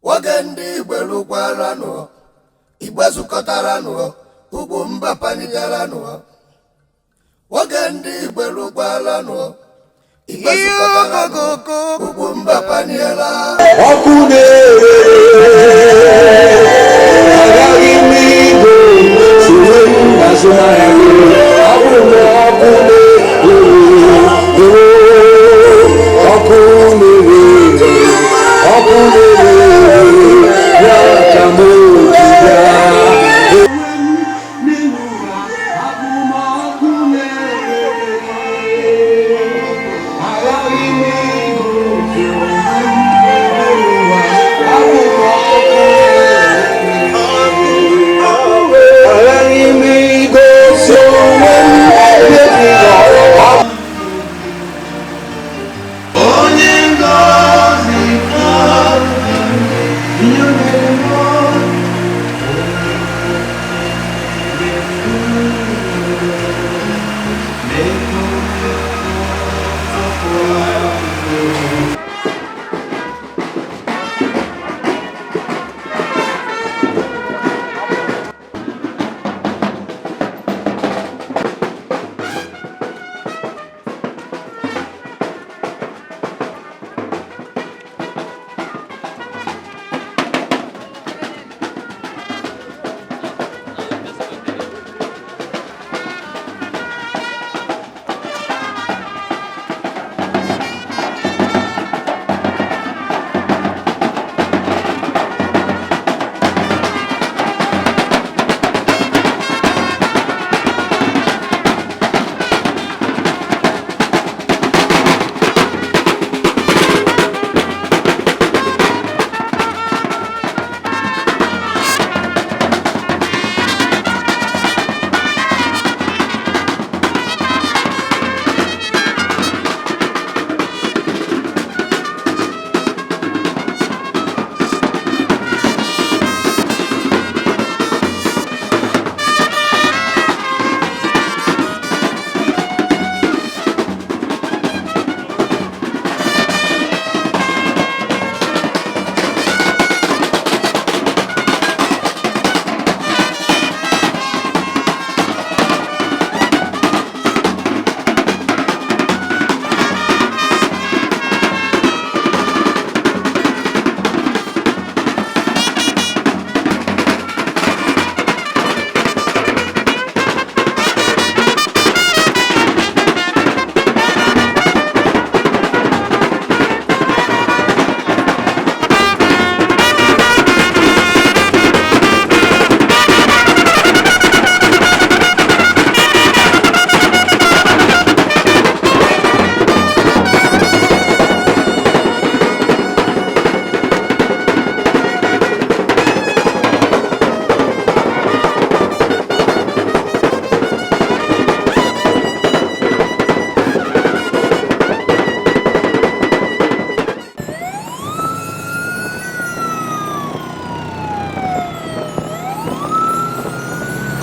Nwoke ndị Igbo lụkwaranụ, Igbo zukọtaranụ, ugwu mba panigaranụ. Nwoke ndị Igbo lụkwaranụ, Igbo zukọtaranụ, ugwu mba paniela. Ọkụ na-ere, agaghị m igwe sonye m n'azụmahịa gị. Abụ m ọkụ na-ere, ọkụ na-ere, ọkụ na-ere ya ka m ji bịa. Abụ m ọkụ na-ere, agaghị m igwe abụ m ọkụ. Agaghị m igosi onwe m n'ebighị. Onye ngọzi ka ihe na-eme.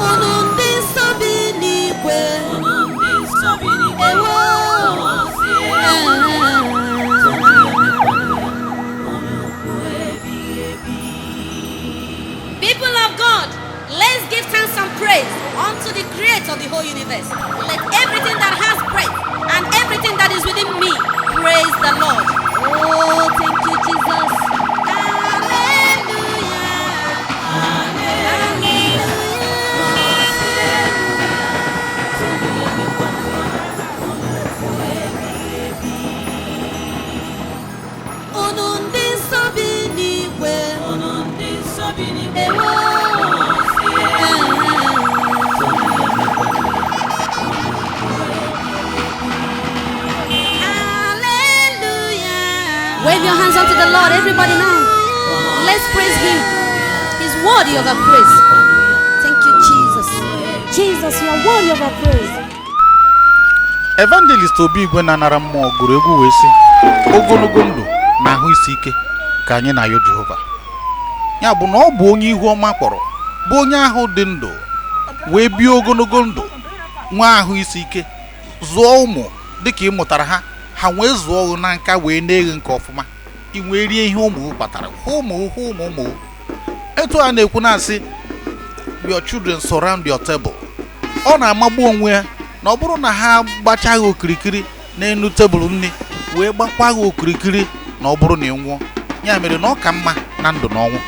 Unu ndị nsọ bi n'igwe. Ewo. People of God, let's give thanks and praise unto the creator of the whole universe. Let everything that has breath and everything that is within me praise the Lord. Oh, thank you, Jesus. Hallelujah. Hallelujah. Unu ndị nsọ bi n'igwe. Ewo. Hallelujah. Wave your hands unto the Lord, everybody now. Let's praise Him. He's worthy of our praise. Thank you, Jesus. Jesus, you are worthy of our praise. Evangelist Obi Igwe na-anara mmụọ gụrụ egwu wee sị, ogologo ndụ na ahụ isi ike ka anyị na-ayọ Jehova. Ya bụ na ọ bụ onye ihu ọma kpọrọ, bụ onye ahụ dị ndụ wee bie ogologo ndụ, nwee ahụ isi ike, zụọ ụmụ dịka ị mụtara ha, ha wee zụọ ọgụ na nka wee na-eghe nke ọfụma. I wee rie ihe ụmụ kpatara, hụ ụmụ, hụ ụmụ ụmụ. Etu a na-ekwu na-asị, your children surround your table. Ọ na-amagbu onwe ya na ọ bụrụ na ha gbachaa gị okirikiri n'elu tebụl nri, wee gbakwa gị okirikiri na ọ bụrụ na ị nwụọ. Ya mere na ọ ka mma na ndụ na ọnwụ.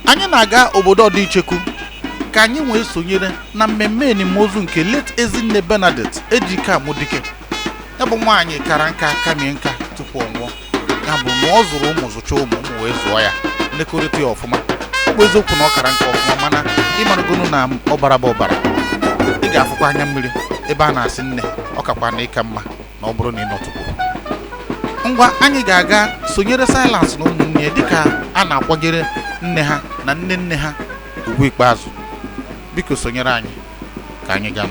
Anyị na-aga obodo Ọdịicheku ka anyị wee sonyere na mmemme enimozu nke late Ezinne Bernadette Ejike Amudike. Ya bụ nwaanyị kara nka, kamie nka tupu ọ nwụọ. Ya bụ na ọ zụrụ ụmụ, zụcha ụmụ, ụmụ wee zụọ ya, nlekọrịta ya ọfụma. Ọ bụ eziokwu na ọ kara nka ọfụma, mana ịmaragonu na ọbara bụ ọbara. Ị ga-afụkwa anya mmiri ebe a na-asị nne, ọ kakwa na ịka mma na ọ bụrụ na ị nọtụkwuru. Ngwa, anyị ga-aga sonyere Silas na ụmụnne ya dịka a na-akwanyere nne ha na nne nne ha ugwu ikpeazụ. Biko sonyere anyị ka anyị gaa.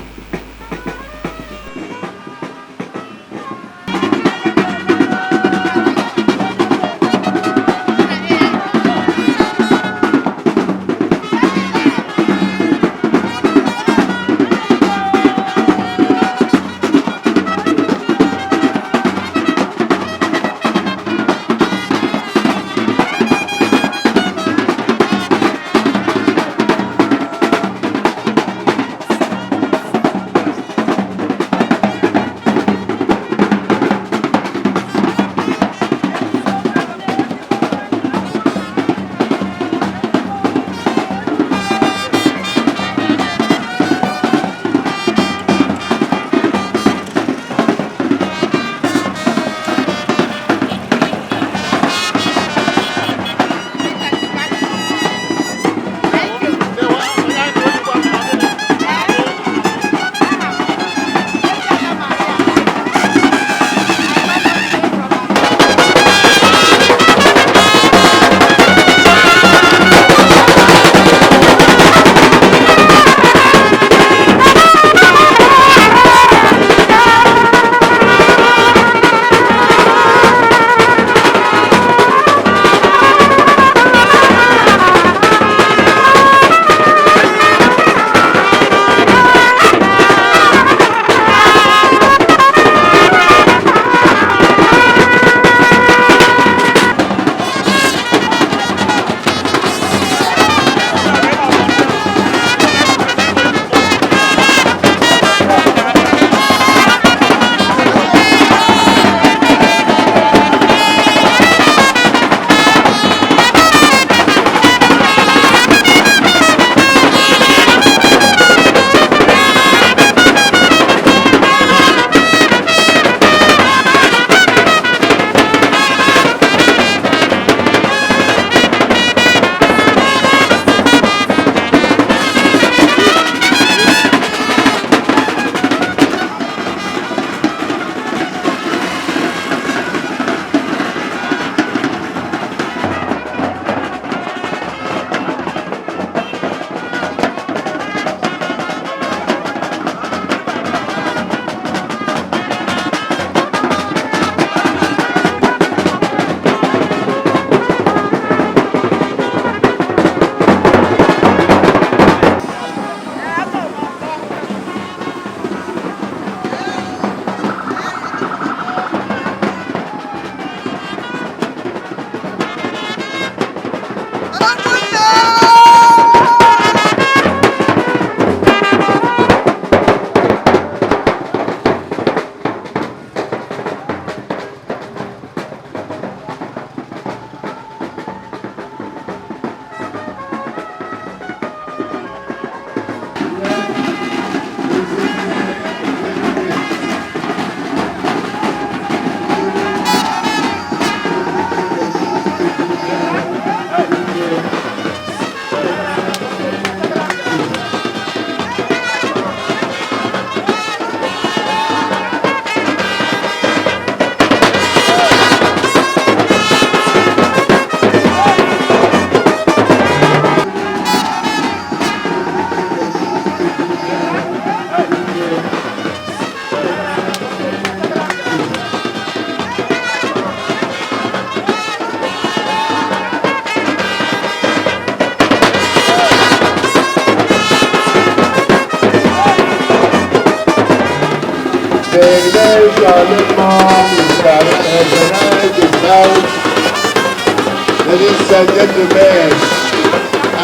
Ladies and gentlemen,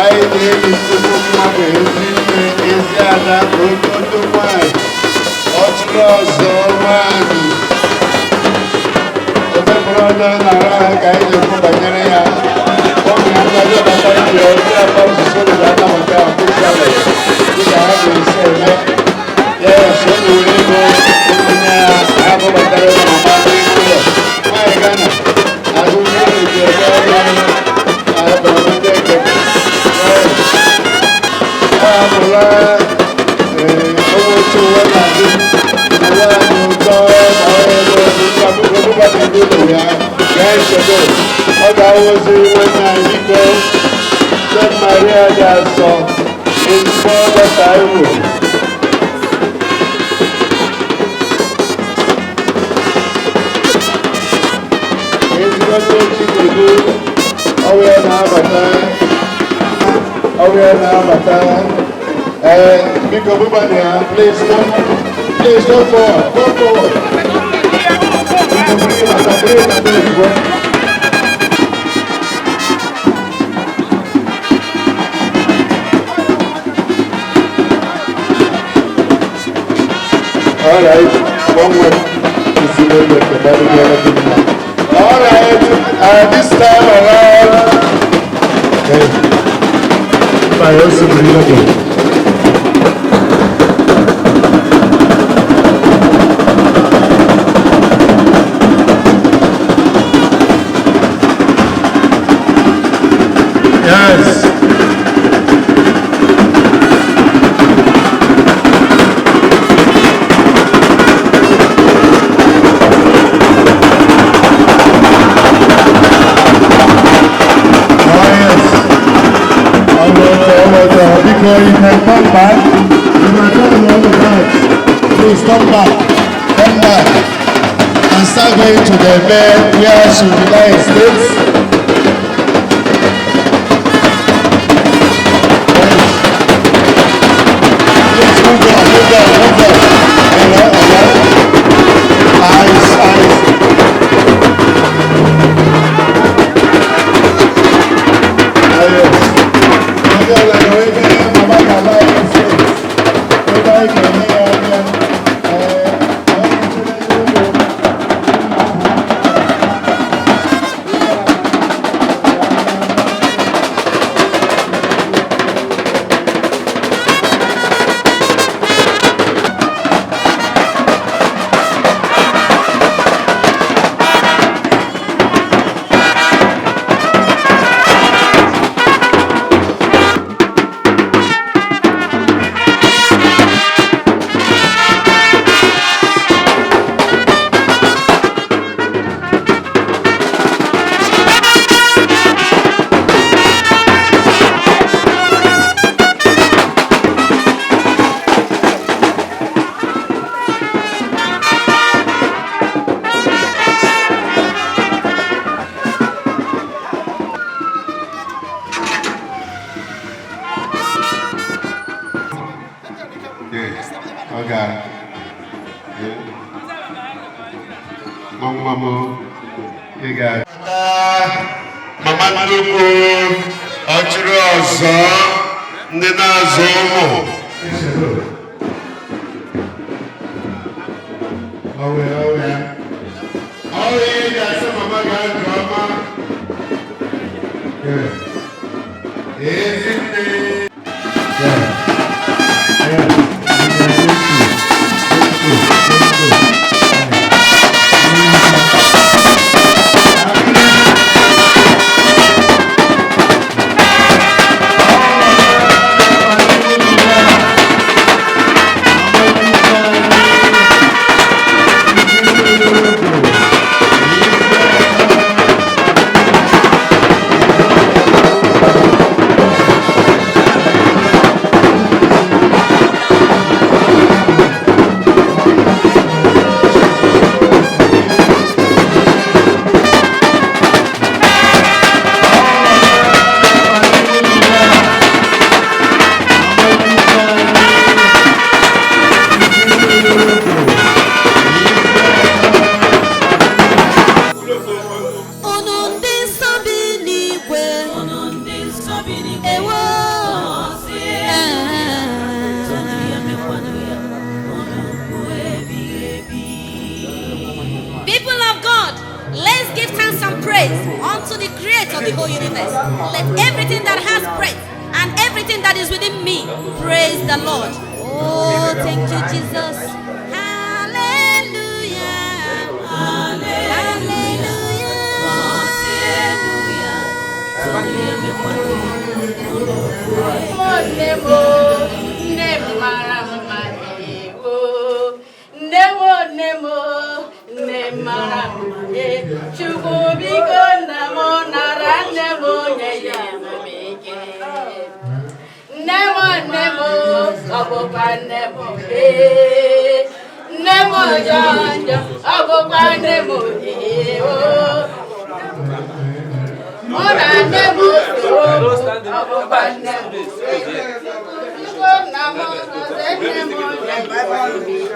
anyị na-eli nnukwu mmadụ, ezi nne, ezi ada, ogodo nwanyị, ọchịrị ọzọ nwanyị omepụrụ ọnụ nara ahụ ka anyị na-ekwu banyere ya. Ọ bụ ndị bata ndị ọjọọ akpa osisi ụlọ anabata officially dịka ha ga-esi eme. Yes, ọ na-ewere ego ụmụnne ya ha bụbatara ego mama n'ime ụlọ. Nwaanyị Ghana, azụ ndị na-eji ebe ọrụ abụrụ ndị nke. Yes. Ọ hapụla owó tí owó náà dé owó àti ụtọ ma ọ ego ọbụbata ndị ụlọ ya gaa nchedo. Ọ ga-awụzi nwanne anyị, biko, St. Maria dị asọ, ezigbo ọgọ Taiwo. Ezigbo Chinedu, ọwụ ya na-abata, ọwụ ya na-abata. Ee, biko, bụbana ya. Please come, please come forward, come forward. Biko, buru bata, buru bata ozugbo. All right, one more. All right, this time around, okay. My also bring. Yes. Oh yes. All right. Biko, you can come back. You can come all the back. Please come back. Come back. And start going to the bed where she will lie states. Please move on, move on, move on. Hello, hello. Eyes, eyes. Oh, yes. Onye ọbụla na-enwe mama ga-ala ya steeti. Ebe anyị ga-eme ya anya. Ee, onye chere n'ụlọ. Ọ ga nwa nwa m, ị ga mama nnukwu ọchịrị ọzọ ndị na-azụ ụmụ. Ọwụ ya, ọwụ ya, ị ga-asị mama gaa nke ọma. Ezinne. Yeah. Yeah. Thank you. Thank you. Thank you. unto the creator of the whole universe. Let everything that has breath and everything that is within me praise the Lord. Oh, thank you, Jesus. Hallelujah. Hallelujah. Nne m o, nne m mara mma ewo. Nne m o, nne m o, nne m mara mma e. Chukwu biko nna m nara nne m onye ya amamike. Nne m o, nne m o, ọ bụkwa nne m ee. Nne m jọ njọ, ọ bụkwa nne m ewo. Mụ na nne m soro ọ bụkwa nne m biko nna m nọzie nne m onye amamike.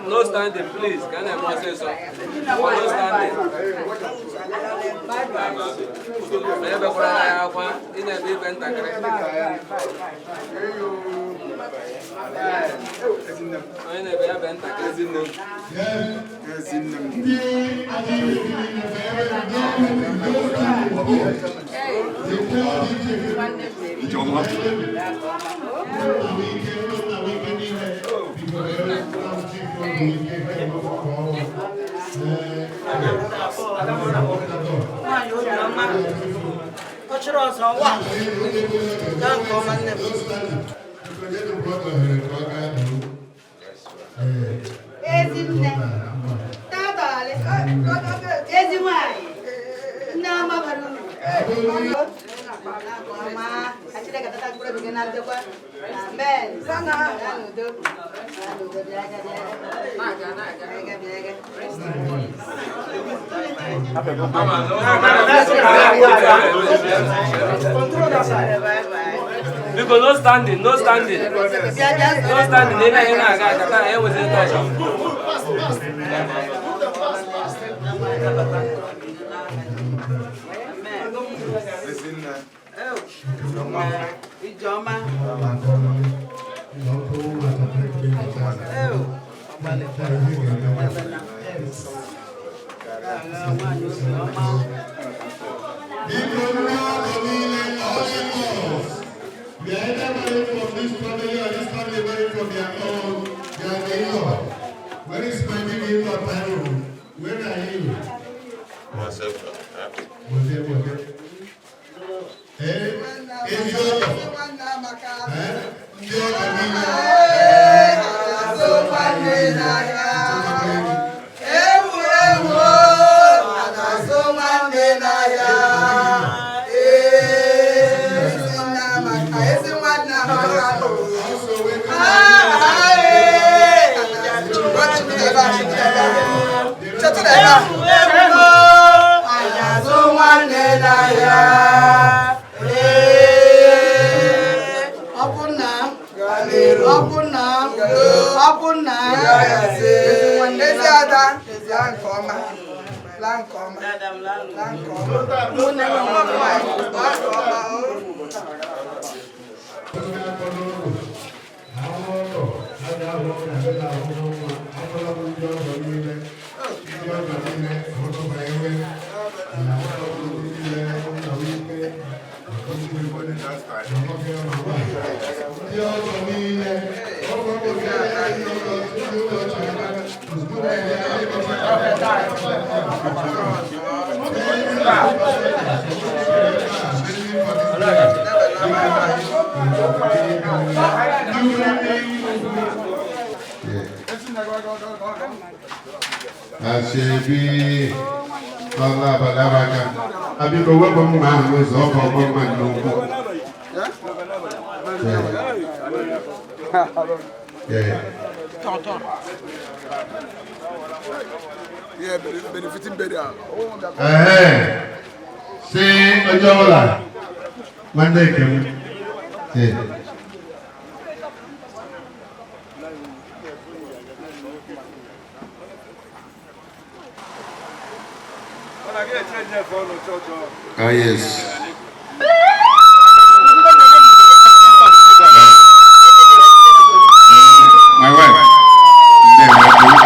No standing, please. Can I must say so? No standing. Ebe kwara ya akwa, ị na-ebe ibe ntakịrị. Onye na-ebe ya be ntakịrị. Nwaanyị obiọma ọ chịrị ọzọ nwa gaa nke ọma nne m. Ezinne, tatọlị, ezi nwanyị, nne ọma bara uru. Ọma, Chineke tata mkpụrụ obi gị na ndokwa. Amen. Gaa n'udo. Gaa n'udo, bịa ga, bịa ga. Bịa ga, bịa ga. Biko, no standing, no standing. No standing, ebe anyị na-aga aga taa, anyị enwezi touch. Ijeọma. Nwaanyị obiọma. Biko ndị ọgọ niile, all in-laws, they are either married from this family or this family married from their own, they are the in-law. Where is my big in-law, Taiwo? Where are you? Wode, wode. Eh, ezi ọgọ. Eh, ndị ọgọ niile. Azụ nwanne n'ahịa. Ewu ewu a na-azụ nwanne n'ahịa. Ee, ezi nne amaka, ezi nwanne amaka. Ah, ah, ee, a na-azụ nwanne n'ahịa. Chetụ na ebe a. A na-azụ nwanne n'ahịa. Ee, Ọ bụ nna, ọ bụ nna, ọ bụ nna. Ezi ada, laa nke ọma. Laa nke ọma. Laa nke ọma. Laa nke ọma. O. Àwọn ọkọ̀ láti àwọn ọkọ̀ àti àwọn ọmọ akọ́lọ́mù ndị ọgọ niile, ndị ọgọ niile ọkọ̀ enwe na ọkọ̀ niile nna m ike ndị ọgọ niile ọgọ nwoke ndị ọgọ ndị ụlọ chara ozugbo na Àṣebí lọ́lá balabaka. Abiko wepụ mma ahụ n'ụzọ ọ bụ ọgbọ mma n'ugwu. Yeah. Yeah, benefiting burial. Ee, si onye ọbụla nwanne nke m. Ee. Ah, yes. My wife. Ndewo.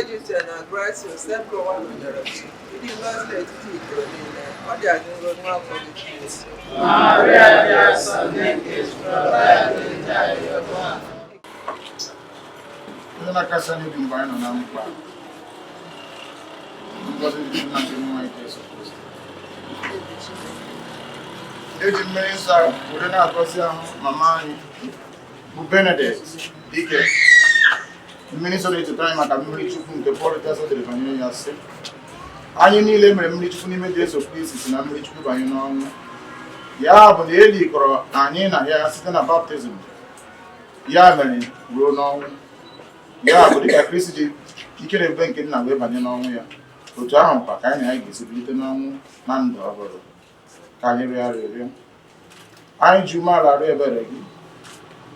Jupụtara na grasia, Osebụrụwa nọnyere gị. Ị dị ngọzi n'etiti ikoro niile, ọ dị anyị ngọzi nwa afọ gị Jesu. Maria dị asọ nne nke Chukwu, anyị ndị arịrịọ. Onye na-akasi anyị obi mgbe anyị nọ na mkpa. Ngọzi dị nna nke nwa Jesu Kristi. Eji mmiri nsọ were na-agọzi ahụ mama anyị bụ Benedict Dike. Mmiri nsọ na-echeta anyị maka mmiri Chukwu nke Pọl Jasa dere banyere ya sị: Anyị niile mere mmiri Chukwu n'ime Jesu Kristi si na mmiri Chukwu banye n'ọnwụ. Ya bụ na e likọrọ anyị na ya site na baptizim. Ya mere ruo n'ọnwụ. Ya bụ dịka Kristi ji ike na ebube nke nna wee banye n'ọnwụ ya, otu ahụ kwa ka anyị na ya ga-esi bilite n'ọnwụ na ndụ ọhụrụ. Ka anyị rịọ arịrịọ. Anyị ji umeala arịọ ebere gị.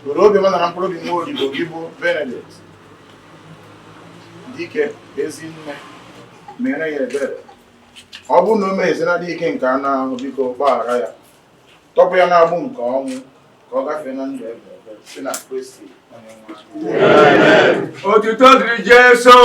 Were obiọma nara mkpụrụ obi nwa odibo gị bụ Benedict Dike ezinne mere ya ebere. Ọ bụrụ na o mehiere ike nke anụ ahụ, biko gbaghara ya. Tọpụ ya n'agbụ nke ọnwụ ka ọ gafee na ndụ ebe ebe site na Kristi onye nwe anyị. Otuto dịrị Jesu.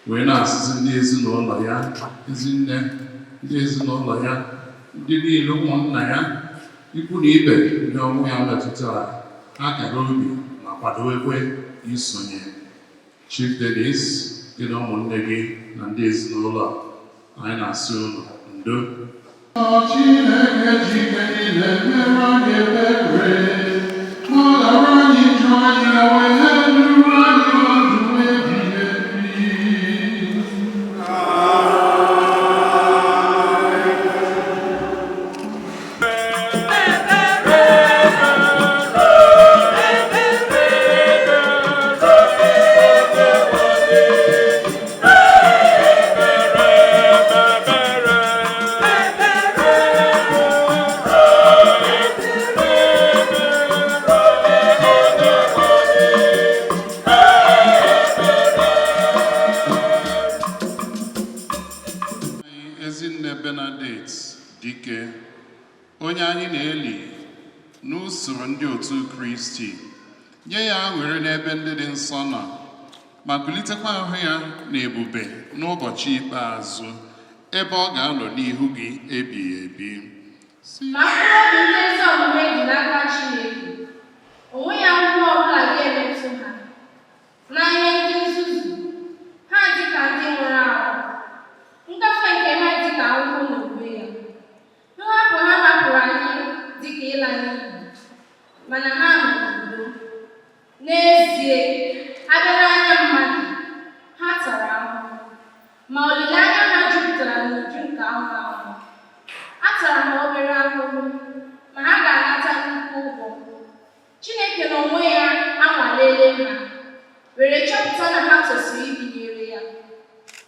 Wee na-asịzi ndị ezinụlọ ya, ezinne, ndị ezinụlọ ya, ndị niile, ụmụnna ya, ikwu na ibe, ndị ọnwụ ya metụtara, akara obi ma kwadowekwe isonye. Chief Dennis, gị na ụmụnne gị na ndị ezinụlọ, anyị na-asị unu ndo. Chineke ji ike niile mere anyị ebere, gbaghara anyị njọ anyị, wee duru anyị na ndụ ebighị ebi. Ezinne Benedict Dike, onye anyị na-eli n'usoro ndị otu Kristi, nye ya aṅụrị n'ebe ndị dị nsọ nọ, ma kulitekwa ahụ ya na ebube n'ụbọchị ikpeazụ, ebe ọ ga-anọ n'ihu gị ebighị ebi. Ma mkpụrụ obi ndị ezi omume dị n'aka Chineke, o nweghị ahụhụ ọbụla ga-emetụ ha. N'anya ndị nzuzu, ha dị ka ndị nwụrụ anwụ. Ngafe nke ha dị ka ahụhụ n'onwe ya. Nhapụ ha hapụrụ anyị dị ka ịla n'iyi, mana ha nọ n'udo. N'ezie, a bịa n'anya mmadụ, ha tara ahụhụ, ma olileanya ha jupụtara n'uju nke anwụ anwụ. A tara ha obere ahụhụ, ma ha ga-anata nnukwu ụgwọ. Chineke n'onwe ya anwalele ha, were chọpụta na ha tosiri ibinyere ya.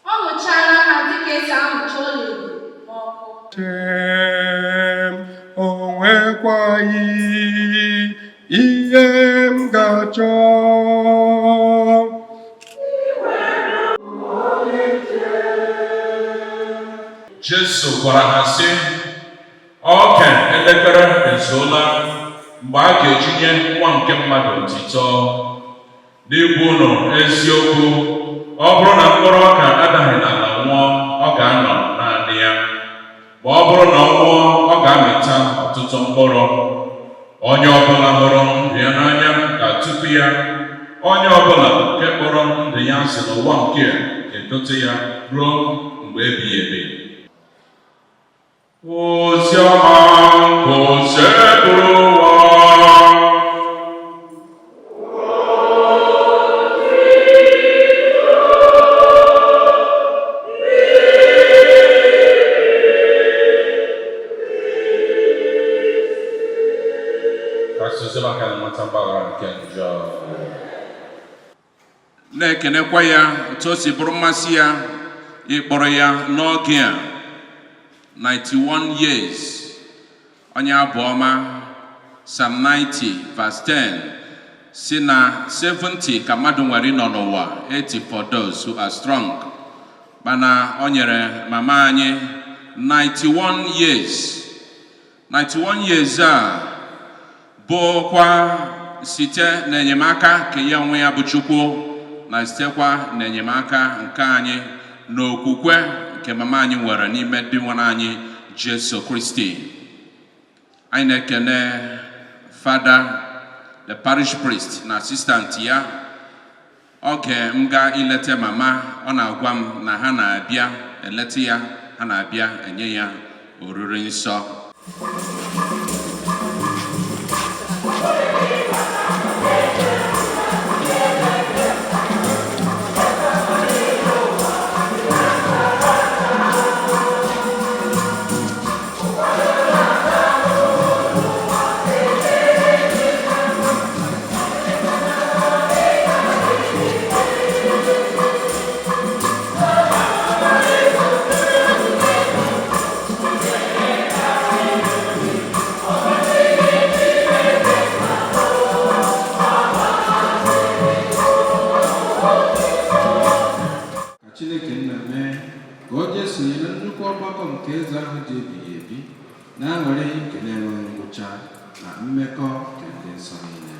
Ọ nụchaala ha dịka esi anụcha ọlaedo n'ọkụ. Chem, o nwekwaghị ihe m ga-achọ. Jesu gwara ha sị, oge elekere ezuola mgbe a ga-eji nye nwa nke mmadụ otito. N'ikwu unu eziokwu, ọ bụrụ na mkpụrụ ọka adaghị n'ala nwụọ, ọ ọ ga-anọ naanị ya. Ma ọ bụrụ na ọ nwụọ, ọ ga-amịta ọtụtụ mkpụrụ. Onye ọbụla hụrụ ndụ ya n'anya ga-atụfu ya. Onye ọbụla nke kpọrọ ndụ ya asị n'ụwa nke a ga-edote ya ruo mgbe ebighị ebi. Ozi ọma nke Osebụrụwa. Kraịst ozi maka na nweta mgbaghara nke njọ. Na-ekenekwa ya otu o si bụrụ mmasị ya ịkpọrọ ya n'oge a, 91 years. Onye abụ ọma Psalm 90 verse 10 si na 70 ka mmadụ nwere ịnọ n'ụwa, 80 for those who are strong, mana o nyere mama anyị 91 years. 91 years a bụkwa site n'enyemaka nke ya onwe ya bụ Chukwu, na sitekwa n'enyemaka nke anyị n'okwukwe nke mama anyị nwere n'ime ndị nwere anyị Jesu Kristi. Anyị na-ekene Fada, the parish priest, na assistant ya. Oge m gaa ileta mama, ọ na-agwa m na ha na-abịa eleta ya, ha na-abịa enye ya oriri nsọ. Ka Chineke Nna mee ka o jee sonye na nnukwu ọgbakọ nke eze ahụ dị ebighị ebi na aṅụrị nke na-enweghị ngwụcha na mmekọ nke ndị nsọ niile.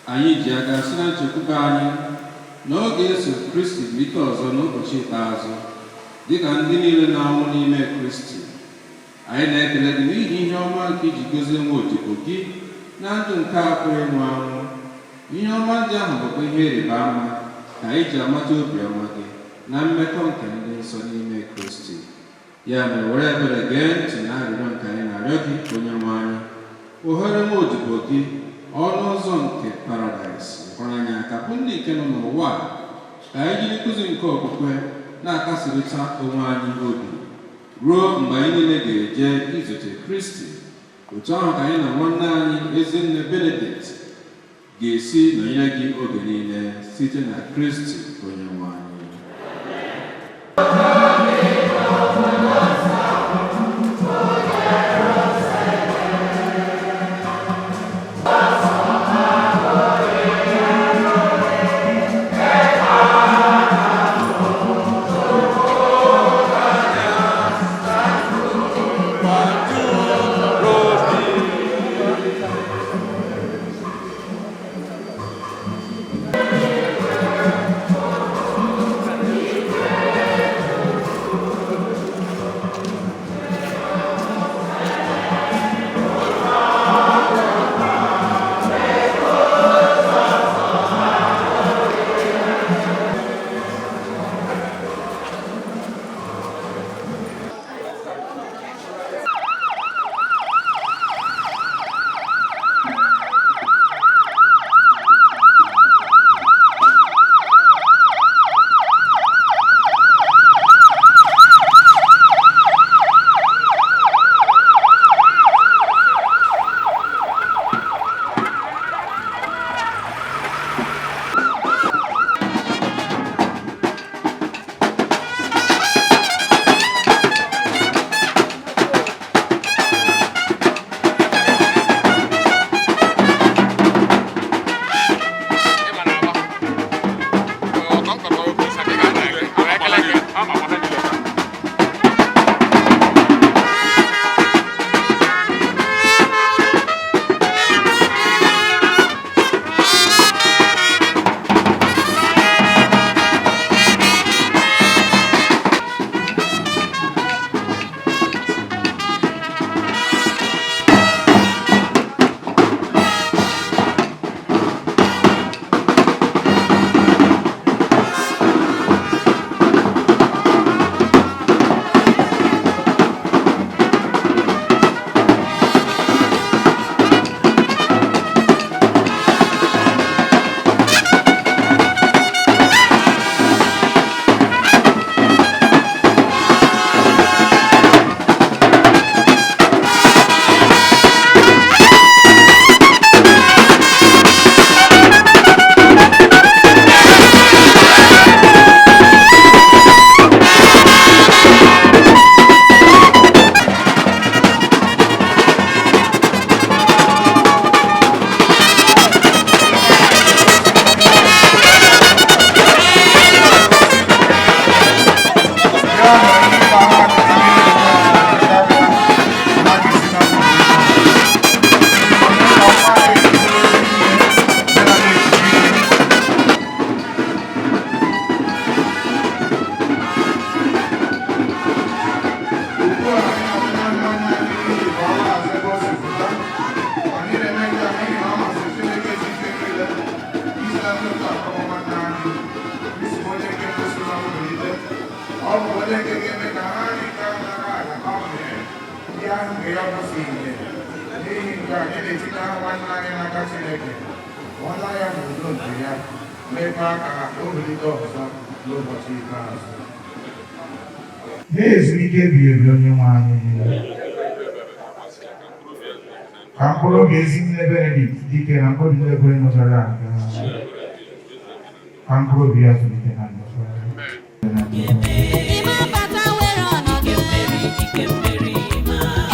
Anyị ji aka si na nchekwube anyị na ọ ga-eso Kristi bilite ọzọ n'ụbọchị ikpeazụ, dịka ndị niile na-anwụ n'ime Kristi. Anyị na-ekele gị n'ihi ihe ọma nke iji gozie nwa odibo gị na ndụ nke a pụrụ ịnwụ anwụ. Ihe ọma ndị ahụ bụkwa ihe ịrịba ama ka anyị ji amata obiọma gị na mmekọ nke ndị nsọ n'ime Kristi. Ya mere, were ebere gee ntị na arịrịọ nke anyị na-arịọ gị, Onye nwe anyị. Ohere nwa odibo gị ọnụ ụzọ nke paradaịs, nyekwara anyị aka bụ ndị nke nọ n'ụwa a, ka anyị jiri nkụzi nke okwukwe na-akasịrịta onwe anyị obi ruo mgbe anyị niile ga-eje izute Kristi. Otu ahụ ka anyị na nwanne anyị Ezinne Benedict ga-esi nọnyere gị oge niile, site na Kristi Onye nwe anyị. Ọ bụ onye nke ga-eme ka ha anyị ka nara ala gbanwee ihe ahụ nke ya kwụsị ihe. N'ihi nke a, anyị na-etinye aha nwanne anyị n'aka Chineke, ka ọ laa ya n'udo nke ya, mekwa ka o bilite ọzọ n'ụbọchị ikpeazụ. Na-ezu ike ebighị ebi onye nwe anyị. Ka mkpụrụ obi ezi nne Benedict dike na mkpụrụ obi ndị ekwere nọchara aga. Ka mkpụrụ obi ya zụlite na ndokwa. Ime bata were ọnọdụ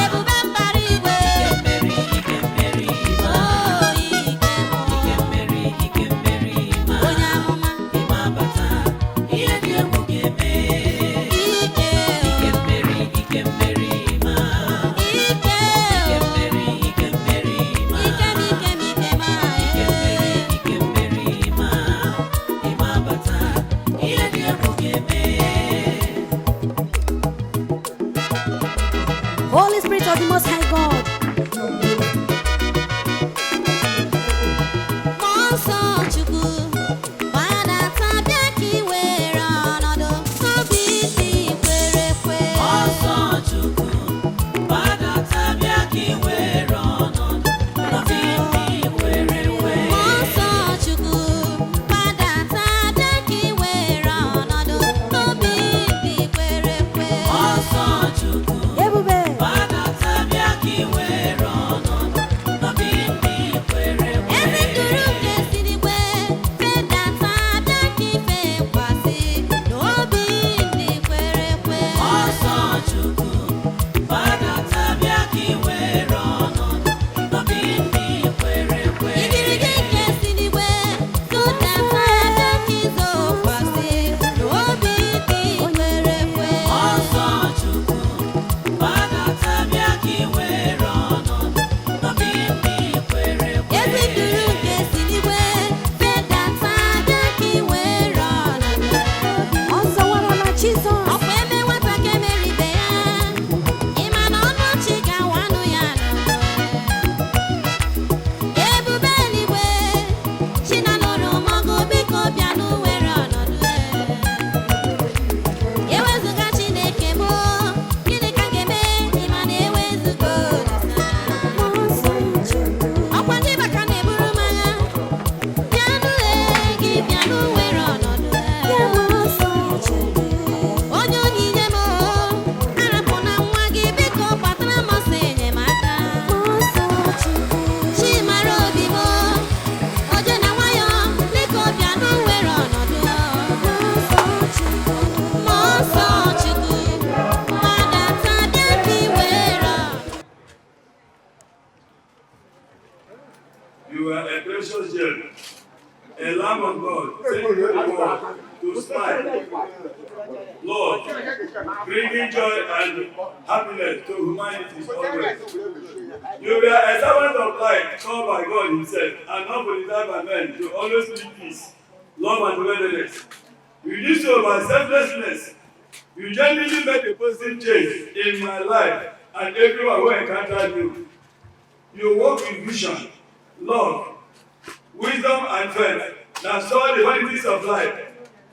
ebube mbara igwe. Oh, ike m. Onye amụma. Ike. Ike. Ike m, ike m, ike m, ah, Holy Spirit of the Most High God. Mmụọ nsọ Chukwu, gbadata bịa ka ị were ọnọdụ n'obi ndị kwere ekwe. Ọsọ Chukwu, gbadata bịa ka ị were ọnọdụ n'obi ndị kwere ekwe. Mmụọ nsọ Chukwu, gbadata bịa ka ị were ọnọdụ n'obi ndị kwere ekwe. Ọsọ Chukwu, Ebube. gbadata bịa ka ị were ọnọdụ n'obi ndị kwere ekwe. Ezi nduru nke si n'igwe fedata bịa ka ife kwasị n'obi ndị kwere ekwe. Ọsọ Chukwu, gbadata bịa ka ị were ọnọdụ n'obi ndị kwere ekwe. Igirigi nke si n'igwe tụdata bịa ka izokwasị n'obi ndị kwere ekwe. Ọsọ Chukwu, gbadata bịa ka ị were ọnọdụ n'obi ndị kwere ekwe. Ezi nduru nke si n'igwe fedata bịa ka ị were ọnọdụ. Ọzọ warala Jizọs. Ọkwa eme nwata ka emere ibe ya, ịma na ọnụ ọchị ga-awanụ ya n'ọnụ. Ebube eluigwe, Chinanụrụ mọgụ biko bịanụ were ọnọdụ. Ewezuga Chineke m, gịnị ka m ga-eme? Ịma na ewezuga Olisa. Ọkwa gị baka na-eburu m agha, bịanụ ee, gị bịanụ were ọnọdụ. Onye onyinye m, arapụna nwa gị, biko kpatara m ọsọ enyemaka. Chimara obi m, oje na nwayọ, biko bịanụ were ọnọdụ. Mmụọ nsọ Chukwu, gbadata bịa ka ị were ọnọdụ. You are a precious gem, a lamb of God, sent into the world to smile, Lord, bringing joy and happiness to humanity always. You were a servant of light called by God Himself and not volunteered by men to always live peace, love, and togetherness. You did so by selflessness. You genuinely made a positive change in my life and everyone who encountered you. You walk with vision, love, wisdom, and faith that saw the vanities of life.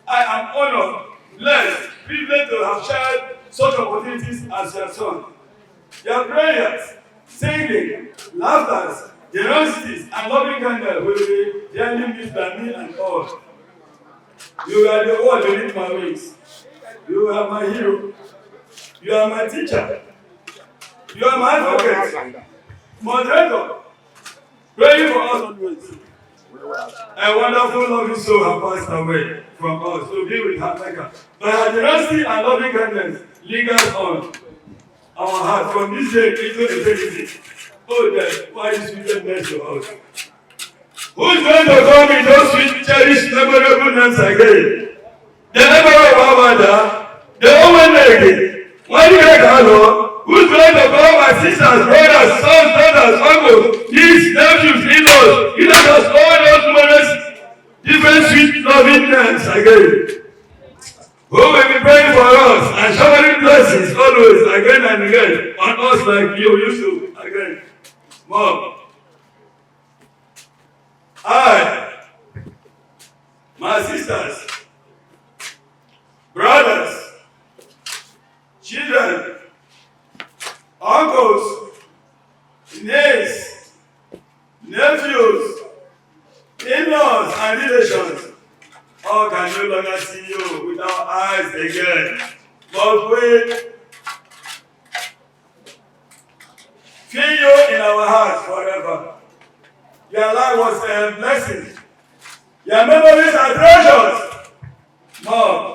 I am honored, blessed, privileged to have shared such opportunities as your son. Your prayers, singing, laughters, generosities, and loving kindness will be dearly missed by me and all. You are the one beneath my wings. You are my hero. You are my teacher. You are my advocate, moderator, praying for us always. A wonderful, loving soul has passed away from us to be with her Maker. But her generosity and loving kindness lingers on our heart from this day into eternity. Oh, death, why is wickedness to us? Who's going to call me those sweet, cherished, memorable names again? The memory of our mother, the woman why do you hello? Who's going to call my sisters, brothers, sons, daughters, uncles, nieces, nephews, in-laws, you know, just all those numerous different sweet loving names again? Who will be praying for us and showering blessings always again and again on us like you used to again? Mom, I, my sisters, brothers, Children, uncles, nieces, nephews, in-laws, and relations, all can no longer see you with our eyes again, but we feel you in our hearts forever. Your life was a blessing. Your memories are treasures. Mom.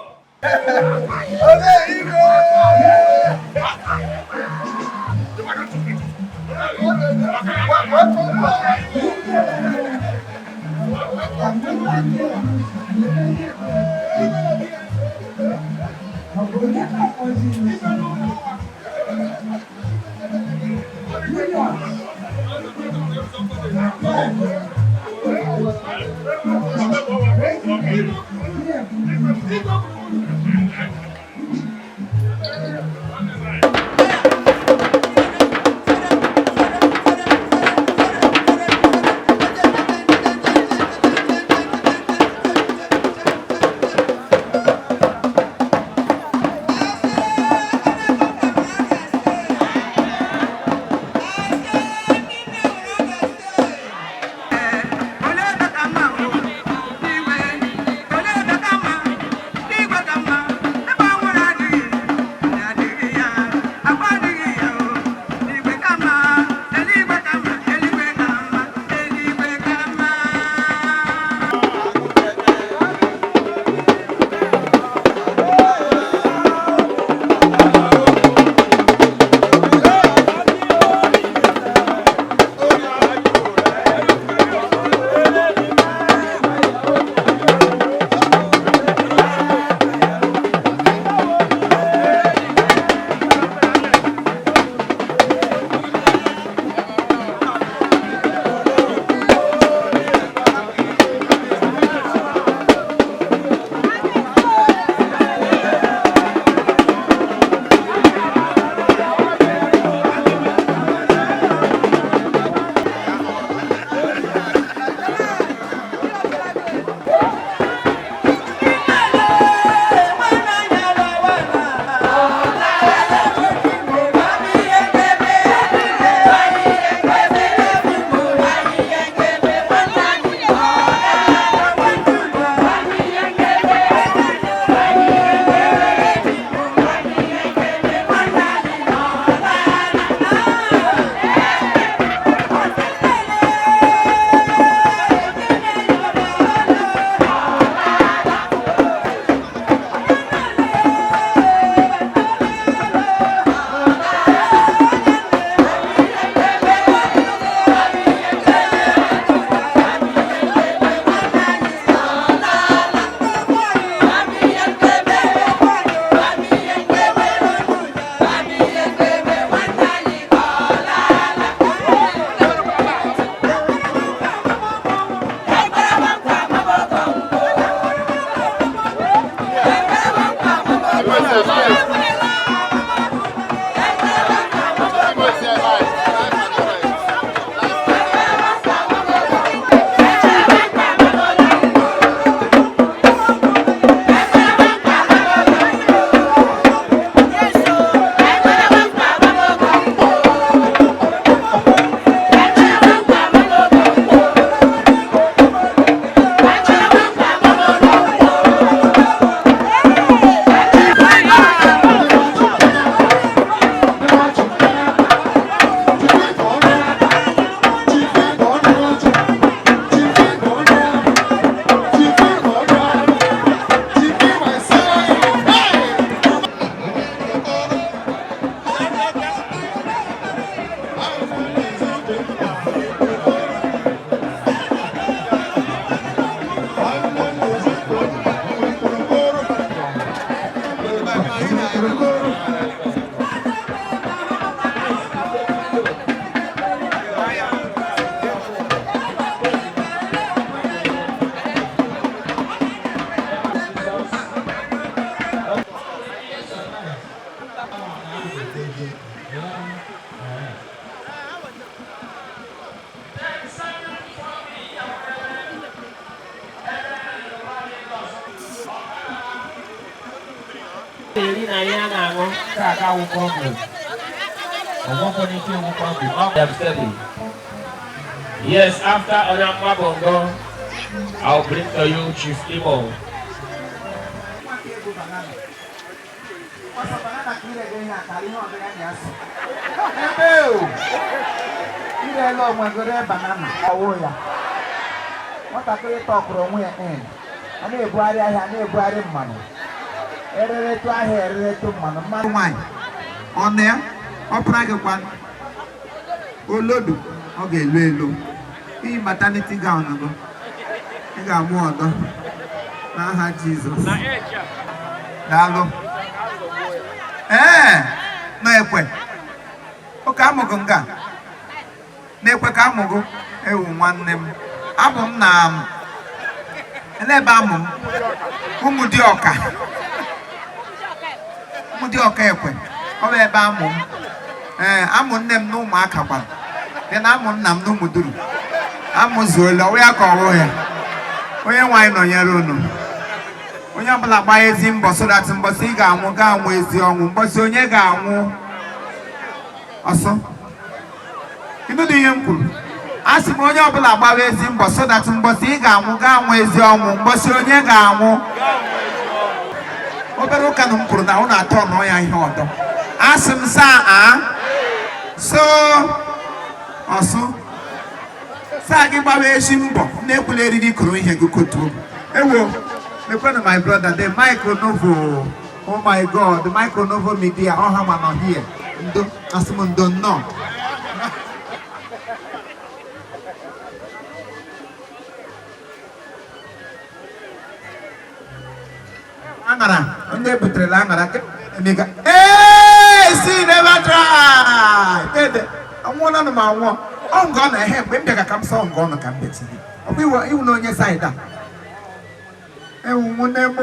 Na-eri na ihe a na-aṅụ ka aka wụ problem. Ọgwọkwọ n'ike wụ problem. Ọ steady. Yes, after Onyamma Bongo, I'll bring to you Chief Imo. Ọsọ banana ka ire ihe a karịa ihe ọbụla na-asụ. Ebe o! Irela onwe gị ree banana ọwụ ya. Nwatakịrị tọkụrụ onwe ya in. A na-ebugharị ahịa, na-ebugharị mmanụ. Ereretụ ahịa, ereretụ mmanụ. Mmanụ nwaanyị. Ọ na ya? Ọ pụra gị kwanụ. Olodo, ọ ga-elu elu. Iyi maternity gown gị. Ị ga-amụ ọdọ. N'aha Jizọs. Daalụ. Ee, na-ekwe. Oke amụgụ nga. Na-ekwe ka amụgụ. Ewu nwanne m. Abụ m na ele ebe amụ m. Ụmụdịọka. Ụmụdịọka ekwe. Ọ bụ ebe amụ m. Ee, amụ nne m na ụmụaka kwara. Dị na amụ nna m na ụmụduru. Amụzuola, ọwụ ya ka ọwụ ya. Onye nwe anyị nọnyere unu. Onye ọbụla gbaa ezi mbọ so that mbọsị ị ga-anwụ ga-anwụ ezi ọnwụ. Mbọsị onye ga-anwụ ọsọ. Ịnụdụ ihe m kwuru. A sị m onye ọbụla gbara ezi mbọ so that mbọsị ị ga-anwụ ga-anwụ ezi ọnwụ. Mbọsị onye ga-anwụ. Obere ụka na m kwuru na ụnụ atọ nọ ya ihe ọdọ. A sị m saa a so ọsụ saa gị gbawa ezi mbọ na-ekwula eriri kụrụ ihe gị kotuo. Ewo, mekwanụ my brother, the Micronovo. Oh my God, the Micronovo media, ọ ha ma nọ here. Ndo, asị m ndo nnọọ. Aṅara, ndị ebuterela aṅara, emega. Ee, si never try. Dede, anwụọla m anwụọ. Ọ nga ọ na-ehe mgbe m bịara ka m sọ nga ọ nọ ka m bịachiri. Ọ bụ iwu na onye saịdị a. Ewu nwanne m.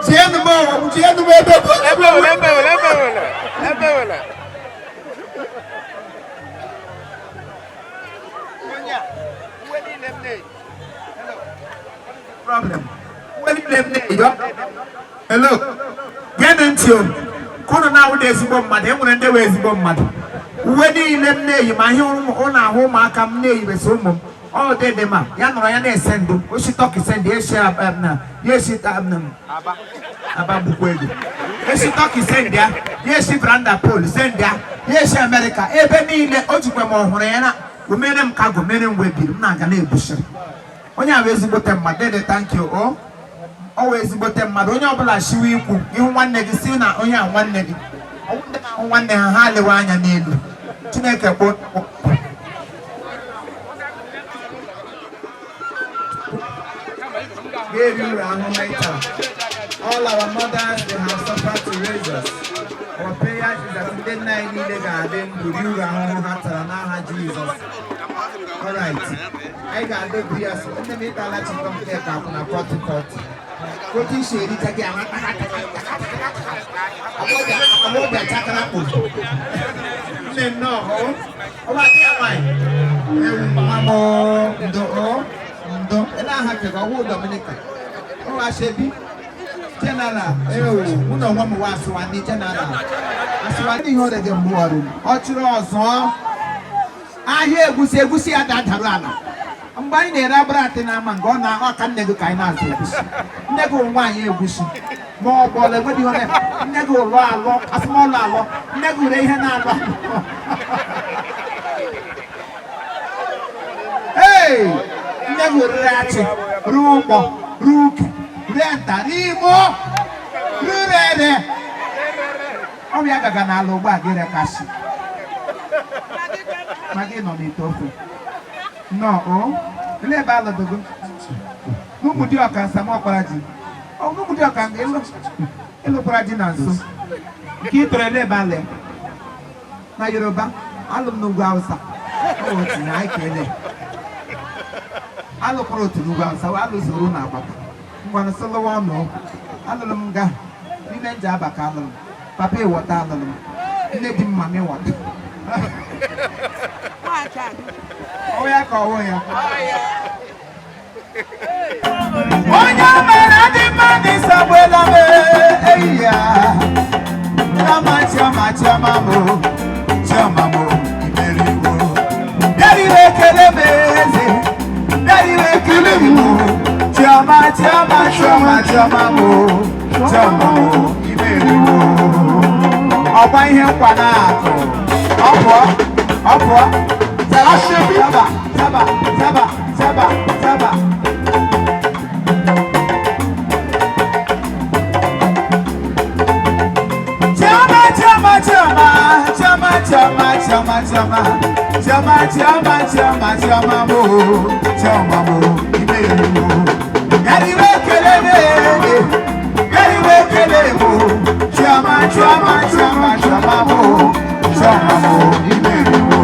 Jienu m, jienu m ebe Ebe wele, ebe wele, ebe wele, ebe wele. Problem. Uwe niile m na-eyi. Hello. Geenụ ntị o. Ka unu na-awụ dị ezigbo mmadụ, e nwere ndị wee ezigbo mmadụ. Uwe niile m na-eyi ma ihe ụlọ ahụ ụmụaka m na-eyibesi ụmụ m. Ọ dị dị ma ya nọrọ ya na-ese ndụ osi Turkey send esi na ya esi Aba bukwa ego esi Turkey send ya ya esi Branda Pol send ya ya esi Amerịka ebe niile o jikwa m ọhụrụ ya na omere m cargo mere m webiri m na-aga na-ebusiri onye a bụ ezigbote mmadụ. Dede, thank you. O ọ wụ ezigbote mmadụ. Onye ọbụla shiwe ikwu ihu nwanne gị si na onye a nwanne gị ọwụ ndị na-ahụ nwanne ha ha lewe anya n'elu. Chineke kpoo ga-eri uru ahụhụ ị tara. All our mothers, they have suffered to raise us. Our prayers is that ndị nna anyị niile ga-adị ndụ rie uru ahụhụ ha tara n'aha Jizọs. Alright. Anyị ga-adọbi ya so nne m ịtala chicken cake akwụ na 4040. Otu isi erita gị ahụ agbọbịa chakara kpụrụ. Nne nnọọ hụ. Ọba dị ya nwaanyị. Ewu nwa m ndo o ndo. Ele aha kega ọwụ Dominica. Ọ Ashebi. General, ewu, mụ na onwe m wa asụwani general. Asụwani ihe ọrịa dị mgbe ọrụ. Ọ chụrụ ọzọ. Ahịa egusi egusi ya dadarụ ala. Mgbe anyị na-ere abụratị n'ama nga ọ na ọka nne gị ka anyị na-azụ egusi. Nne gị nwaanyị egusi. Ma ọ bụ ọla enweghị ihe ọ na- nne gị ụlọ alọ, asụmọlụ alọ, nne gị ure ihe na-alọ. Ee, nne gị rere achị, ruo ụkpọ, ruo uke, ree nta, n'imo, rure ere. Ọ bụ ya gaga n'ala ugbu a gị rekasị. Ma gị nọ n'ite ofe. Nnọọ o, elee ebe alụdogo? N'Ụmụdịọka nsam ọkpara ji. Ọ n'Ụmụdịọka nga ịlụkwara ji na nso. Nke ị tọrọ ele ebe ala ya? Na Yoruba, alụ m n'ugwu Hausa. Ọ bụ otu na anyị ka ele. Alụkwara otu n'ugwu Hausa, wee alụzoro na agbata. Ngwanụ sịlụwa ọnụ. Alụrụ m nga n'ime nje aba ka alụrụ m. Papa ịwọta alụrụ m. Nne di m mama ịwọta. Ọwụ ya ka ọwụ ya. Onye mere dị mma n'ịsagbuela m. Chioma mo, Chioma mo, imeriwo. Ọgba ihe nkwa na-akụ. Ọ pụọ, ọ pụọ. Saba, saba, saba, saba, saba. Chioma, Chioma, Chioma, Chioma, Chioma, Chioma, Chioma, Chioma, Chioma, Chioma, Chioma mo, Chioma mo, imeriwo. Yariwe kelele, yariwe kelele mo, Chioma, Chioma, Chioma, Chioma mo, Chioma mo, imeriwo.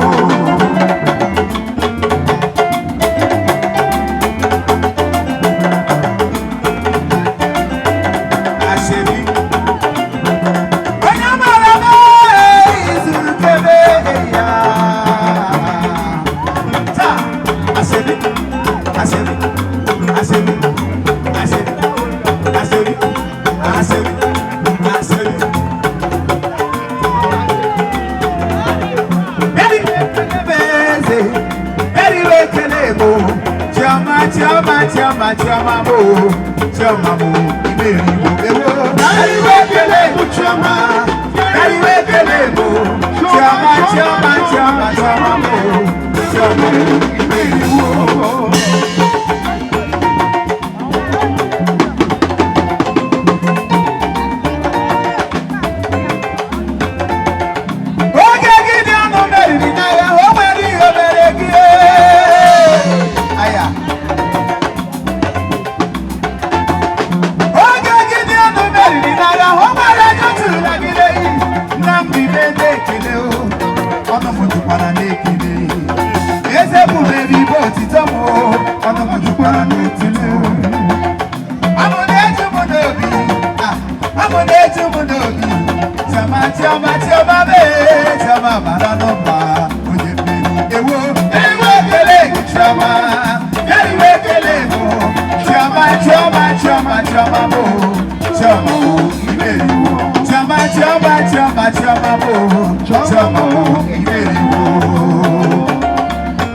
Ashebi. Onye mara m izuru kebe ya. Taa, ashebi, ashebi, ashebi, ashebi, ashebi, ashebi, ashebi. Eze, eriwe kele mo, Chioma, Chioma, Chioma, Chioma mo, Chioma mo, imeriwo ewo. Eriwe kele mo, Chioma, eriwe kele mo, Chioma, Chioma, Chioma, Chioma mo, Chioma mo, imeriwo. Oge gị dị ọnụ meriri n'agha, o nwere ihe o mere gị. Aya. Oge gị dị ọnụ meriri n'agha, o nwere ego tụrụla gị n'eyi. Nnamdi na-ede ekele o, ọnụ m jukwara n'ekele. Eze bụ meri ibe otito m o, ọnụ m jukwara n'etile o. Amụ na-eju m n'obi, ah, amụ na-eju m n'obi. Chioma, Chioma, Chioma mee, Chioma mara n'ụba, onye mmeri ewo. Eriwe ekele gị, Chioma, eriwe ekele mụ. Chioma, Chioma, Chioma, Chioma mụ, Chioma mụ, imeriwo. Chioma, Chioma, Chioma, Chioma mụ, Chioma mụ, imeriwo.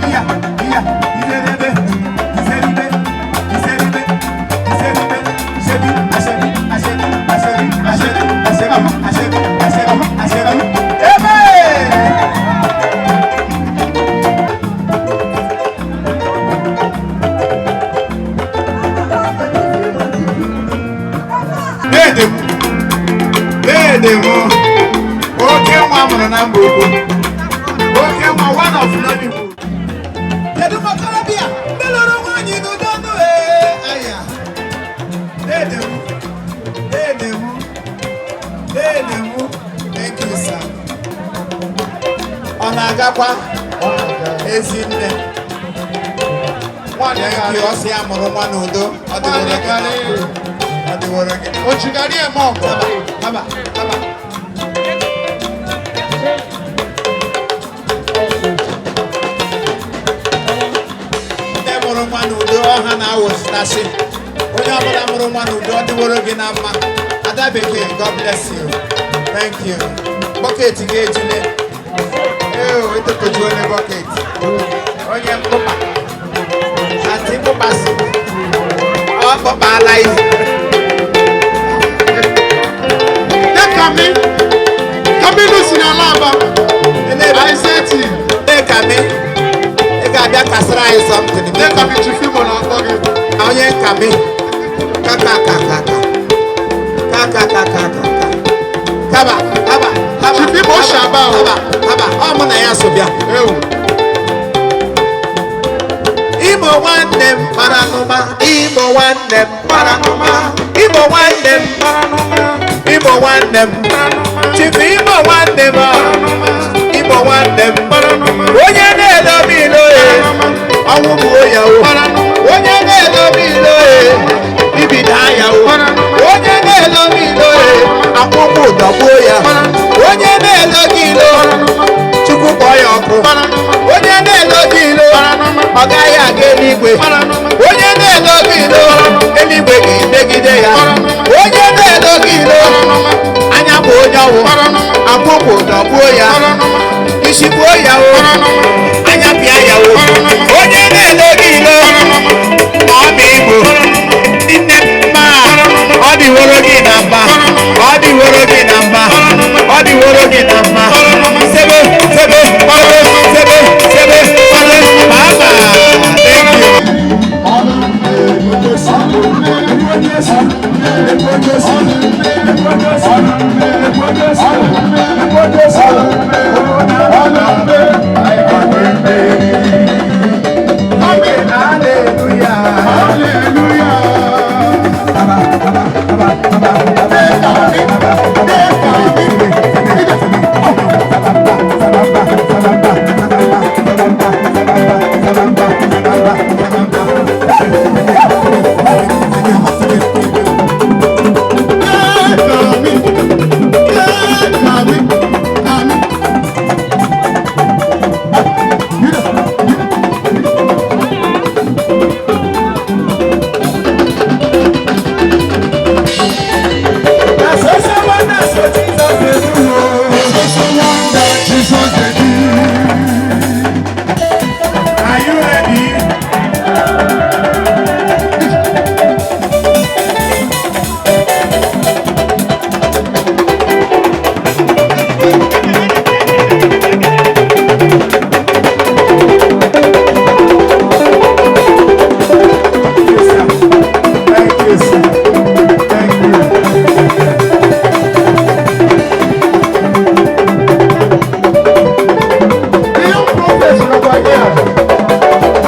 Iya, iya, izerebe, izeribe, izeribe, izeribe, shebi, ashebi, ashebi, ashebi, ashebi, ashebi, ashebi, ashebi, ashebi. Ebe! Dede m, dede m, oke nwa mụrụ na mba ukwu, oke nwa one of Nollywood. Kedu okorobịa ndị lụrụ nwaanyị n'udo ndụ ee aya. Dede m, dede m, dede m, thank you sir. Ọ na-agakwa ezinne. Thank you, ọ sị ya mụrụ nwa n'udo, ọ dịworo gị na ọ dịworo gị na Ochigari eme ọgọ. Haba, haba. Ndị mụrụ nwa n'udo ọha na-awụsịtasị. Onye ọbụla mụrụ nwa n'udo ọ dịworo gị na mma. Ada bekee, God bless you. Thank you. Bucket gị ejule. Ee, etokojuole bucket. Onye mkpụkpa. Antị mkpụkpasị. Ọ kpụkpala isi. Kami, Kamilu si n'ala Aba. Aiseti. Ee, Kami, ị ga-abịa kasara anyị something. Ee, Kami Chifimo na-akpọ gị. Onye Kami, ka ka ka ka ka ka ka ka ka ka kaba kaba kaba. Chifimo Shaba o. Kaba kaba, ọ mụ na ya so bịa. Ewu. Imo nwanne m mara n'ụma, Imo nwanne m mara n'ụma, Imo nwanne m mara n'ụma, Imo nwanne m. Chifu Imo nwanne m, Imo nwanne m. Onye na-edobe ilo e, ọnwụ gbuo ya o. Onye na-edobe ilo e, ibido ya o. Onye na-edobe ilo e, akwụkwọ ụdọ gbuo ya. Onye na-elo gị ilo, Chukwu kpọọ ya ọkụ. Onye na-elo gị ilo, ọ gaghị aga eluigwe. Onye na-elo gị ilo, eluigwe ga-emegide ya. Onye na-elo gị ilo, anya bụ onye ọnwụ, akwụkwọ dọgbuo ya, isi gbuo ya o, anya pịa ya o. Onye na-elo gị ilo, ma ọ bụ Igbo, nne m ma. dịworo gị na mma, ọ dịworo gị na mma, ọ dịworo gị na mma. Sebe, sebe, sebe, sebe, sebe, sebe, mama. Thank you. Are you ready? Thank you, sir. Thank you. The young prophets over here.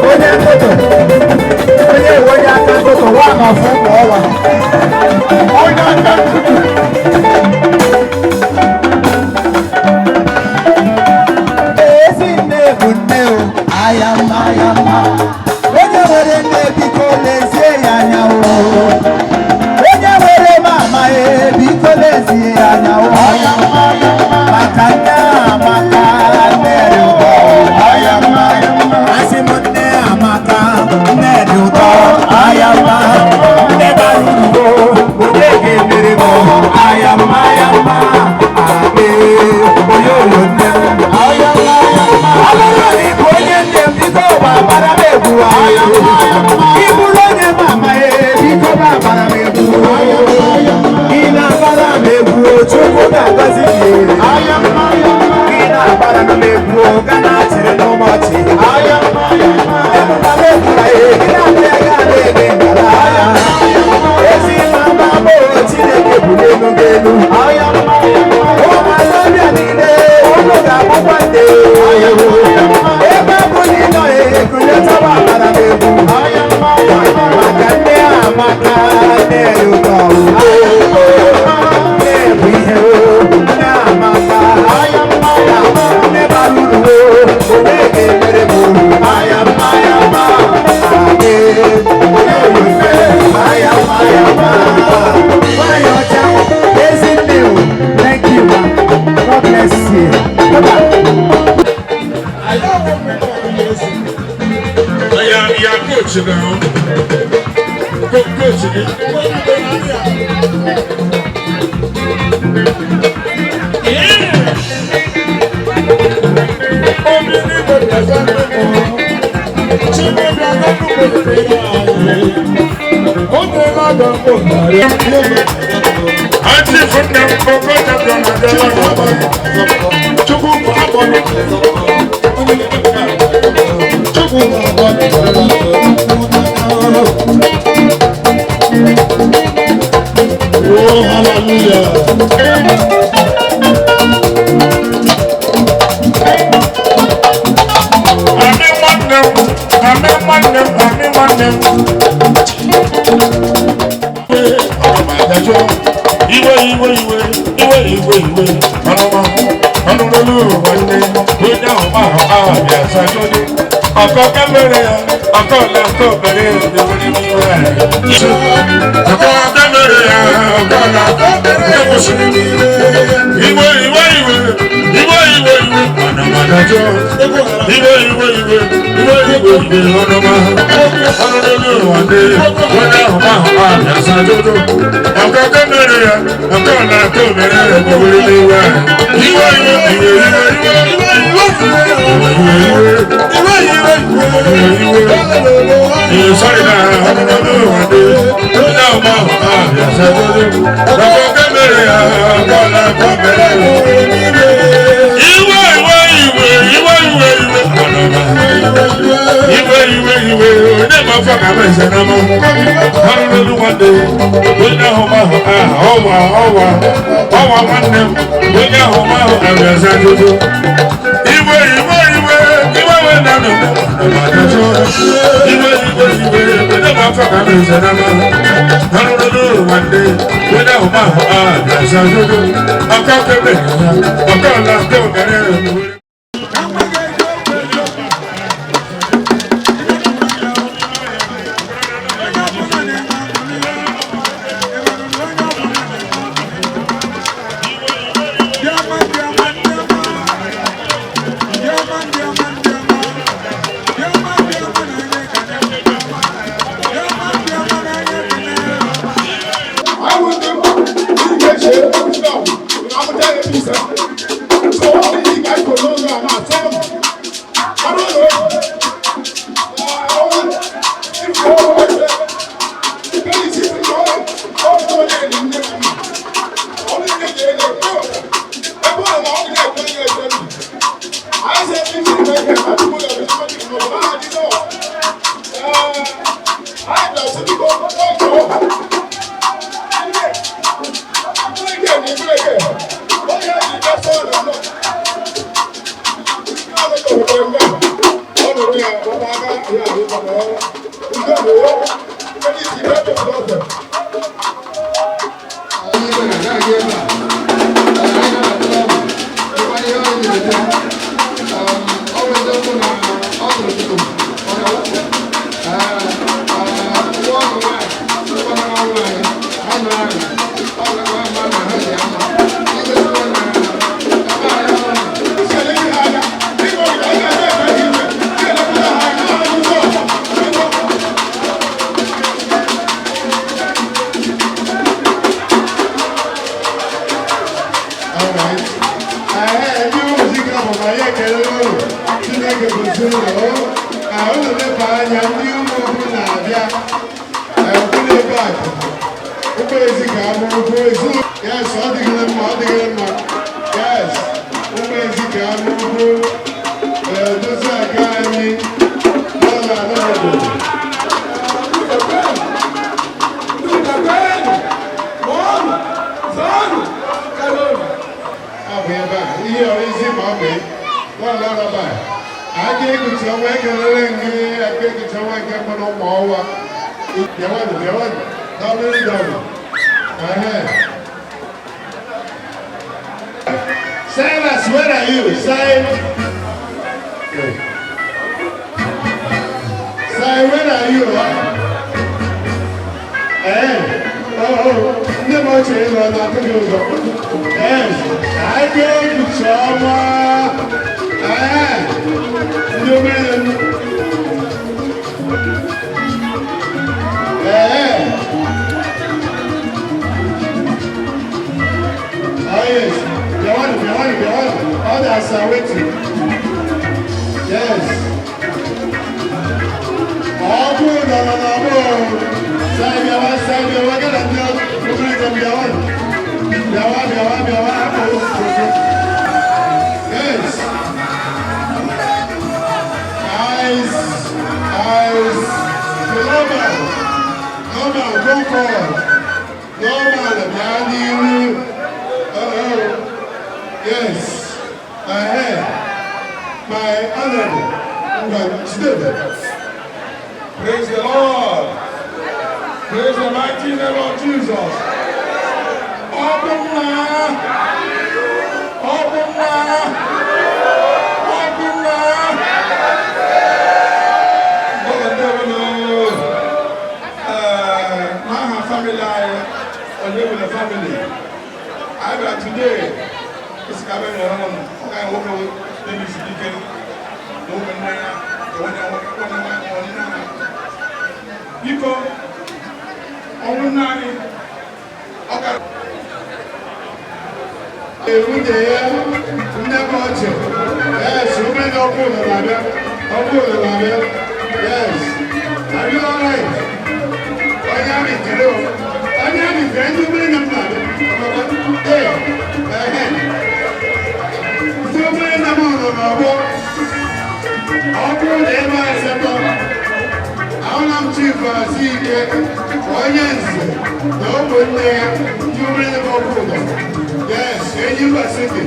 Onye ntụtụ, onye ewe onye aka ntụtụ, nwa na afụ ụmụ ọwa. Onye aka ntụtụ. Ezi nne bụ nne o, aya mma ya mma. Onye nwere nne biko lezie ya anya o. Onye nwere mama e biko lezie ya anya o. Maka nne amaka, nne dị ụtọ. Asị m nne amaka, nne dị ụtọ. Aya mma, nne bara uru o, onye ga-emere m o. Aya mma ya mma, ee, onye oyo nne m. Ọ bụrụ na ị bụ onye nne m, biko gbabara m egwu. Ị bụrụ onye mama e, biko gbabara m egwu. Ị na-agbara m egwu, Chukwu ga-agọzi gị. Ị na-agbara m egwu, ga na-achịrị n'ụmọchị. Ebuka m egwu na e, ị na-abịa ya ga na-eme ngala. Ezi mama m o, Chineke bulie elu gị elu. Ụmụ agbọghọbịa niile, unu ga-abụkwa nne. Ebe ọ bụla ị nọ, ekuletawa amara m egwu. Maka nne amaka, nne dị ụtọ. Nne bụ ihe o, nne amaka. Nne bara uru o, onye ga-emere m uru. Aya mma ya mma, ee, onye oyife. Aya mma ya mma. Nwanyị ọcha, ezi nne o, thank you ma. God bless you. Bye-bye. Ya coach now. Coach. Oh, hallelujah. Iwe iwe iwe iwe iwe iwe ọnụma ọnụmọlú nwanne onye ahụ ma ahụ abịa sajọdị ọkọ kemere ya ọkọ ọla ọkọ bere ya odewere n'iwe ya ọkọ kemere ya ọkọ ọla ọkọ bere ya kwụsịrị n'iwe iwe iwe iwe iwe iwe iwe. Ọ̀nàmọ̀dájọ́ iwe iwe iwe iwe iwe iwe ọ̀nàmọ̀ ọ̀nàmọ̀ ìwàdí wọ́n ahụ ahụ ahụ asajojo ọ̀kọ́ kẹ́mẹ́rẹ́ ya ọ̀kọ́ ọ̀nà kẹ́mẹ́rẹ́ rẹ̀ kò wọlé iwe iwe iwe iwe iwe iwe iwe iwe iwe iwe iwe sọ́rí náà ọ̀nàmọ̀ ìwàdí wọ́n ahụ ahụ ahụ asajojo ọ̀kọ́ kẹ́mẹ́rẹ́ ya ọ̀kọ́ ọ̀nà kẹ́mẹ́rẹ́ rẹ̀ iwe iwe iwe iwe iwe iwe iwe iwe iwe onye ma afọ ka mese na mụ ọrụ n'olu nwanne onye ahụ mahụ aha ọwa ọwa ọwa nwanne m onye ahụ mahụ abịaza ajụjụ iwe iwe iwe iwe iwe na nụ iwe iwe iwe onye ma afọ ka mese na mụ ọrụ n'olu nwanne onye ahụ mahụ aha abịaza ajụjụ ọkọ kebe ọkọ ọla kebe. Silas, where are you? Sai. Sai, where are you? Eh? Oh, oh. Never change on that. Yes. I gave you trauma. Eh? You mean? Eh? Oh, yes. Behind. Others are waiting. Yes. Oh, good. No. Yes. Eyes. Normal, go forward. Normal, behind you. Uh-oh. Yes. Ahead. My honorable. Praise the Lord. Praise the mighty name of Jesus. Open now. Open now. Open now. My family, I live with the family. I got today. It's coming around. I work with Na ụmụnne ya, onye onye onye ha. Biko, ọnwụ nna anyị, ọ gara. Nwunye ya, nne m ochie. Yes, ụmụnne ọkụ ụlọ na-abịa. Ọkụ ụlọ na-abịa. Yes. Are you all right? Onye amị chere o. Onye amị chere ndị ụmụnne m na-abịa. Ee, ehe. Ndị ụmụnne m nọ n'ọgbọ. Ọ bụrụ na ebe asatọ, ahụla m Chief Azike, onye nze na ụmụnne ya, ndị ụmụnne m ọkụ ụlọ. Yes, Enyimba City.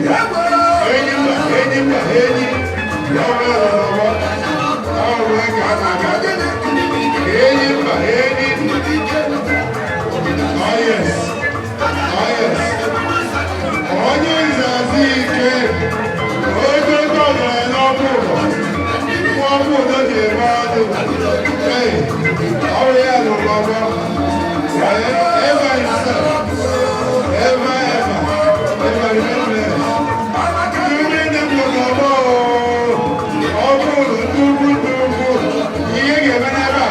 Enyimba, Enyimba, Enyi. Ọrụ ọrụ ọrụ ka a na-aga. Enyimba, Enyi. Oh yes. Oh yes. Onye nze Azike, onye oge ọgaranya n'ọkụ ụlọ. Nwa ọkụ ụlọ ji eme ọdụ. Ee, ọrụ ya nọ n'ọgbọ. Eva himself. Eva, Eva. Eva remain blessed. Ndị nne m nọ n'ọgbọ. Ọkụ ụlọ ndị ugwu ndị ugwu. Ihe ga-eme n'ebe a.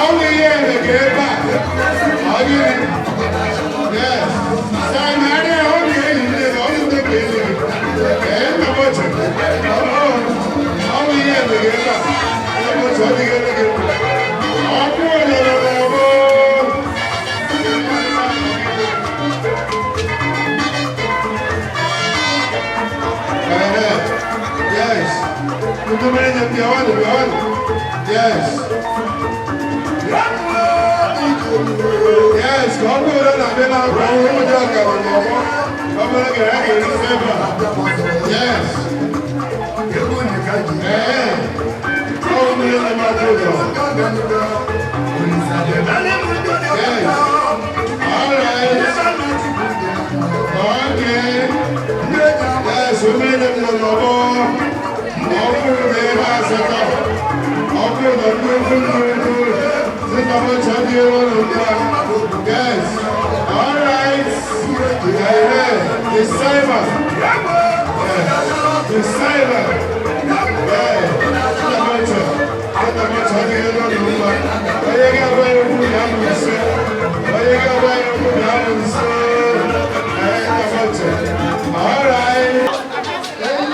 Ọ bụ ihe eme ka ebe a. Ọ gịnị? Yes. Simon, adịghị ọ ga-eyi nne gị, ọ bụ nne ka enyi gị. Ee, nna m ochie. Ọ bụ ihe eme ka ebe a. Nna m ochie, ọ dịghị eme gị. Ọkụ ụlọ nọ n'ọgbọ. Yes. Yes. Yes, ka ọ bụrụ na abịa na-akwa ụjọ ọkara n'ọgbọ, ọ bụrụ ka ha ga-erisi ebe a. Yes. Ee. Ọ bụ mmiri na-amakwa ụjọ. Yes. All right. Okay. Yes, mmiri nọ n'ọgbọ. Ọ bụrụ na ebe asatọ, ọ bụrụ na ndị ukwu ndị ukwu, nna m ochie dị elu ugbu a. Yes. All right. Amen. The Simon. Yes. The Simon. Yes. Nna m ochie. Nna m ochie dị elu ugbu a. Onye ga-agba ya okwu ga-amụ nso. Onye ga-agba ya okwu ga-amụ nso. Nna m ochie. All right.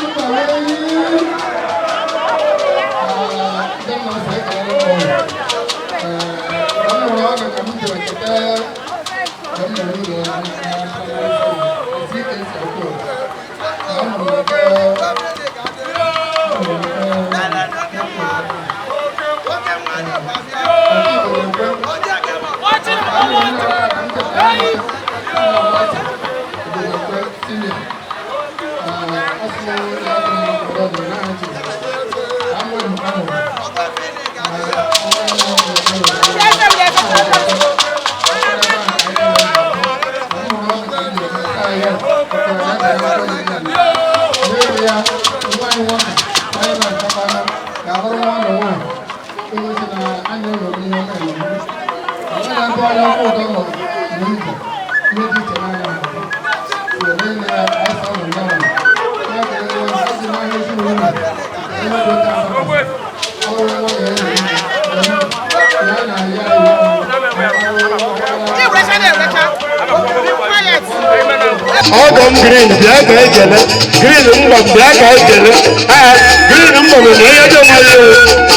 Ọgọ m green bịa ka ekele green mgbọ bịa ka ekele ee green mgbọ bụ na onye dị nwayọ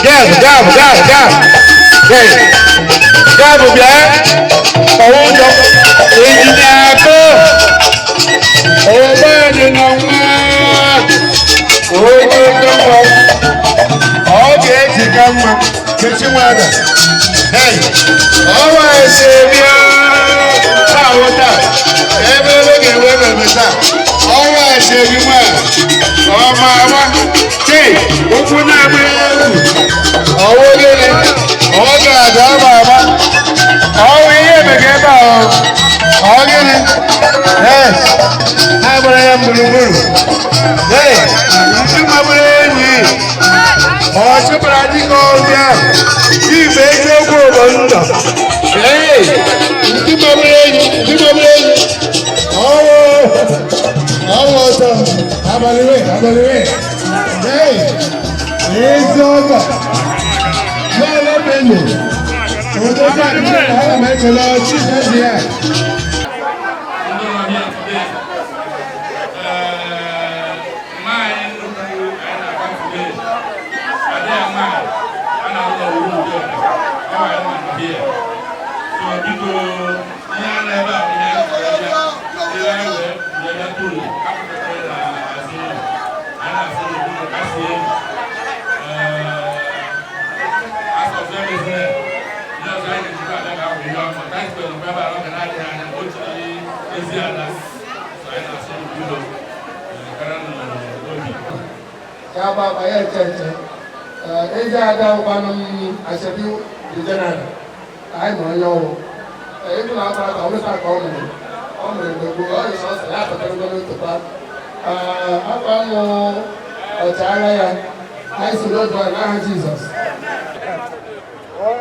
gab gab gab gab gab bịa ọwụ ụjọ injinia akụ ọgbọdị na nwa oge mma ọ ga-eji ka mma kechi nwada hey ọwa ese bịa taa wụ taa ebe ebe ga-enwe mmemme taa ọnwa echeghị nwa ọma ama chei ụkwụ na-agba egwu ọwụ gịnị ọ ga-ada ama ama ọwụ ihe emega ebe a ọ gịnị yes ha gbara ya gburugburu ee ndị magburu enyi ọ chụpụrụ dịka ọbịa ibe eziokwu bụ ndụ ee ndị magburu enyi ndị magburu enyi ọwụ ọwụ ọtọ abalị wee abalị wee ee. Ezi ọgọ. Lọ́lọ́ Bello. Odozi akụ Chinelo, ana m ekele Chief Eze. Ya ba ba ya eche eche. Ezi ada ụkwanụ m Ashebi the general. Anyị ma onye ọrụ. Ịbụ na akpa aka ọmụsa ka ọ mụrụ. Ọ mụrụ mgbe gboo, ọ yịsọ ọsọ ya pụtara ụgbọ n'otu. Akwa mụ ọchịagha ya. Anyị soro otu a n'aha Jizọs.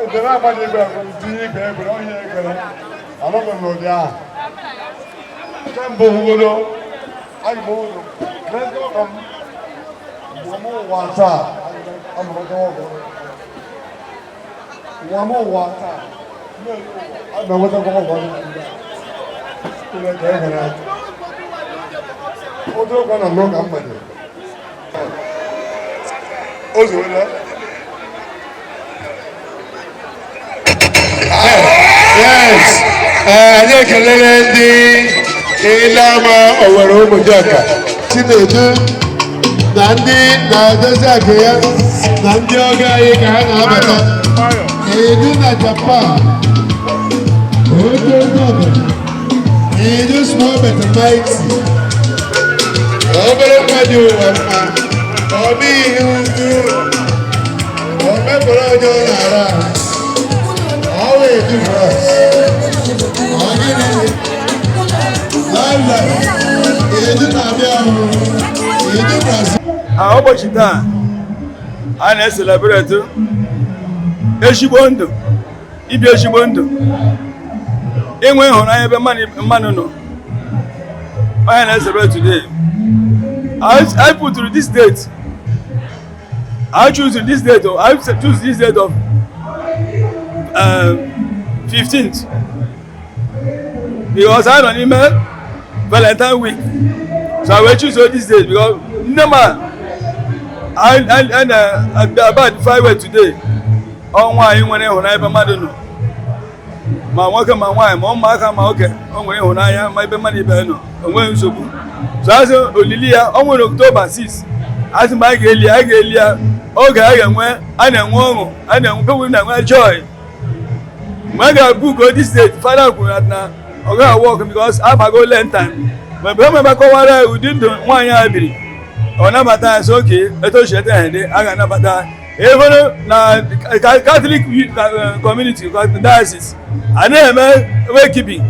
Ekele agbada igwe tinye igwe egwere onye ekele anọghị m n'ụdị ahụ. Kemgbe obodo anyị bụ ụlọ n'ezi ọgọ m mgbe m ụwa taa amụrụta ọgọ ụwa m ụwa taa a na-enwetakwa ọgọ Chineke ehere aka otu ụka na n'ụka mgbede o zuola. Yes, anyị ekelele ndị Ilama Owere Ụmụjọka, Chinedu na ndị na-edozi akụ ya na ndị ọgọ anyị ka ha na-abata. Edu na Japan, oge ọgọ, Edu small but mighty, obere nwa dị ụwa mma, ọ bụ ihe ukwu, o mepụrụ onye ọ na-ara ahụ. Always do for us. Live life. Edu na-abịa ahụ. Edu Brazil. Ụbọchị taa a na-ecelebrate ezigbo ndụ, ibi ezigbo ndụ, inwe ịhụnanya ebe mmadụ nọ. Onye na-ecelebrate today, I put to this date, I choose this date, I choose this date of 15th because I nọ n'ime Valentine week, so I will choose all this date because nne m a I na about five way today. Ọ nwaanyị nwere ịhụnanya ebe mmadụ nọ, ma nwoke ma nwaanyị ma ụmụaka ma oke, o nwere ịhụnanya ma ebe mmadụ ibe nọ, o nweghị nsogbu. So asị olili ya ọ nwere October 6, asị mgbe a ga-eli ya, a ga-eli ya oge a ga-enwe, a na-enwe ọṅụ, a na-enwe people na-enwe joy. Mgbe a ga-book this date, father kwuru na ọ gaghị work because abago lent time. Mgbe e mebe kọwara ya ụdị ndụ nwaanyị a biri, ọ nabata ya, sị oke etu o si ete ha dị, a ga-anabata ya. Even na Catholic community diocese, a na-eme wakekeeping,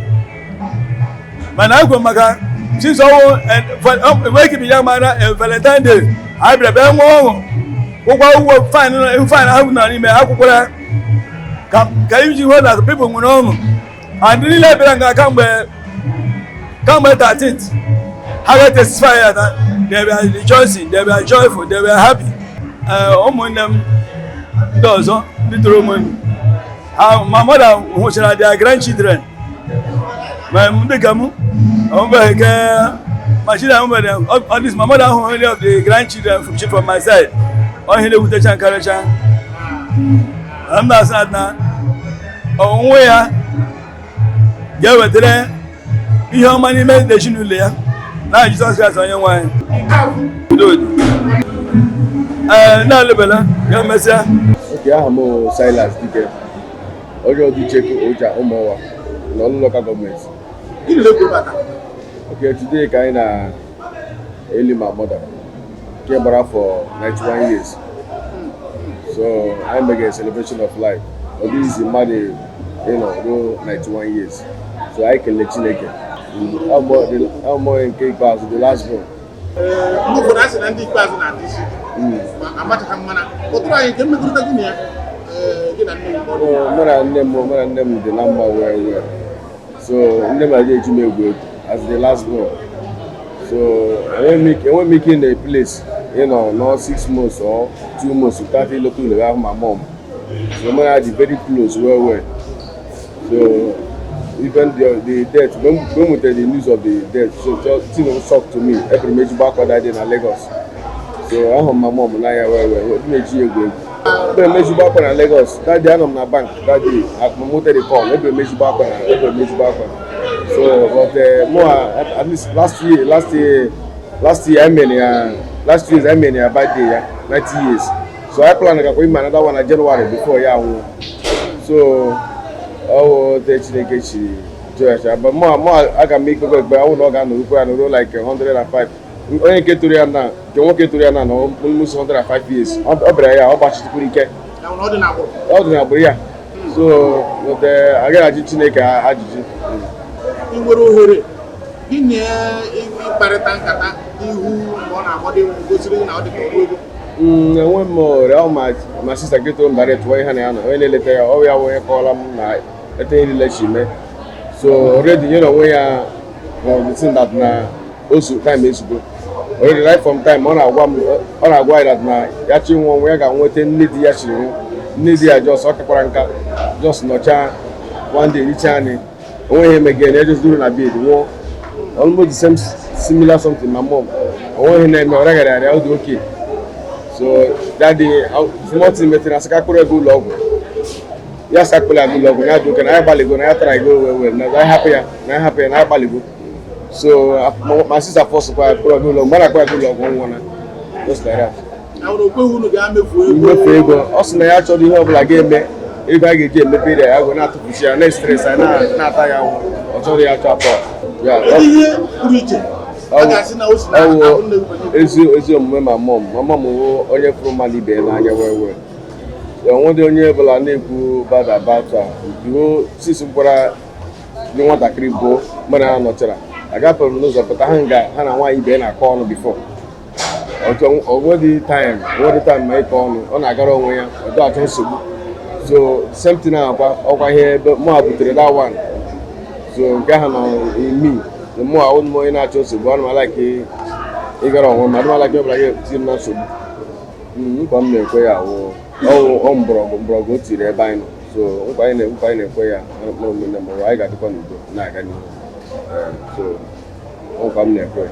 mana ekwe maka since ọnwụ wakekeeping ya mara Valentine Day, a bịara bịa nwee ọṅụ, ụgwọ ụgwọ fine fine ahụ nọ n'ime akwụkwọ ka iji hụ na people nwere ọṅụ. And niile bịara nga kamgbe 13th, ha ga-testify ya na they were rejoicing, they were joyful, they were happy. Ụmụnne m ndị ọzọ ndị toro ụmụ m ha, my mother hụchara their grandchildren, ma ndị ka m ọmụbeghị ke my children nwere all this. My mother hụ only of the grandchildren from my side. Ọ ihe na-ewutecha nkarịcha m na-asị na onwe ya ga-ewetara ihe ọma n'ime ezinụlọ ya na Jizọs Kraịst onye nwe anyị. Udo dị. Ee, na-alebela ya mesịa. Okay, aha m bụ Silas Dike, onye ọdụ Icheku Oja Ụmụọwa n'Ọlụ Local Government. Okay, today ka anyị na-eli my mother nke gbara for 91 years. So anyị megere celebration of life. Ọ dịghịzi mmadụ ịnọ ruo 91 years. So anyị kelee Chineke. Ọ mụ nke ikpeazụ, the last born. Mgbe ụfọdụ a sị na ndị ikpeazụ na-adị isi ma amachaghị mmana kpọtụrụ anyị nke mmekọrịta gị na ya, gị na nne gị. Mụ na nne m dị na mma well well. So nne m adịghị eji m egwu egwu as the last born. So enweghị m ike in a place Ịnọ nọ 6 months or 2 months without ịlọta ụlọ ahụ ma mom. So mụ na ya dị very close well well. So even the death, when we tell the news of the death, so just thing was shock to me. Ebere m ezigbo akwa that day na Lagos. So ahụ m ma mom n'anya well well. Dị na-eji egwu egwu. Ebere m ezigbo akwa na Lagos that day. Anọ m na bank that day. Akpọmote the call. Ebere m ezigbo akwa na ebere m ezigbo akwa. So but mụ at least last year I mere ya, last year I mere ya birthday ya 90 years. So I plan gakwa ime another one na January before ya anwụọ. So ọ wụ ote Chineke si jụọ ya cha. But mụ aga m ikpekwa ekpe awụ na ọ ga-anọrukwa ya nọruo like 105. Onye nke toro ya na nke nwoke toro ya na almost 105 years. Ọ bịara ya, ọ gbachitikwuru ike. Ya bụ na ọ dị n'agbụrụ. Ọ dị n'agbụrụ ya. So but agaghị ajụ Chineke ajụjụ. Ị nwere ohere gị na ịkparịta nkata ihu mgbe ọ na-agbado ịnwụ gosiri gị na ọ dị ka ọrụ ego? Enwe m ohere. Ọ ma sister gị toro m direct onye ha na ya nọ, onye na-eleta ya. Ọ ya bụ onye kọọla m na ete niile chi mee. So already nye na onwe ya for the thing that na osu time ezugo already. Right from time ọ na-agwa m, ọ na-agwa ya that na ya chi nwụọ ọnwụ, ya ga-nweta nne di ya chiri nwụ. Nne di ya just ọ kakwara nka, just nọchaa one day richa anyị, onweghị emege na just duru na bed nwụọ. Almost the same similar something ma mom, onweghị na-eme, ọ rịaghara arịa, ọ dị okay. So that day, small thing metere asị ka akpụrụ ego ụlọ ọgwụ. Ya sị akpụrụ aga ụlọ ọgwụ na ya dị okay, na ya gbalịgo, na ya tara ego wee wee na ya hapụ ya, na ya hapụ ya, na ya gbalịgo. So ma sister force kwa akpụrụ aga ụlọ ọgwụ. Mgbe a na-akpụrụ aga ụlọ ọgwụ, ọ nwụọla, just like that. Ya bụ na o kweghị unu gaa mefuo ego? Mmefu ego, ọ sị na ya chọrọ ihe ọbụla ga-eme ego a ga-eji emepere ya ego na-atụfuchi ya na stress ya na-ata ya ahụhụ. Ọ chọrọ ya achọ atọ ya. Kedu ihe pụrụ iche a ga-asị na o si na Ọwụ ahụ nne gị banye? Ezi omume ma mom. Mama m wụ onye fụrụ mmadụ ibe ya n'anya wee wee. Onwedị onye ọbụla na-ekwu bad about her. Ruo since m gwara ndị nwatakịrị bụ mgbe na ha nọchara, agafere m n'ụzọ pụta ha nga ha na nwaanyị ibe ya na-akọ ọnụ before. Onwedị time ma ịkọ ọnụ, ọ na-agara onwe ya, ọ dị achọ nsogbu. So same thing ahụ ọkwa ihe ebe mụ a butere that one. So nke ahụ nọ imi mụ ahụ m onye na-achọ nsogbu. Ana m a-like ịgara onwe m, adị m a-like ọbụla ga-etinye m na nsogbu. Nkwa m na-ekwe ya wụ ọwụ ọ mgbọrọgwụ mgbọrọgwụ o tiri ebe anyị nọ. So nkwa anyị na-ekwe ya mkpụrụ ụmụnne m anyị ga-adịkwa n'udo na-aga n'ihu. So nkwa m na-ekwe ya.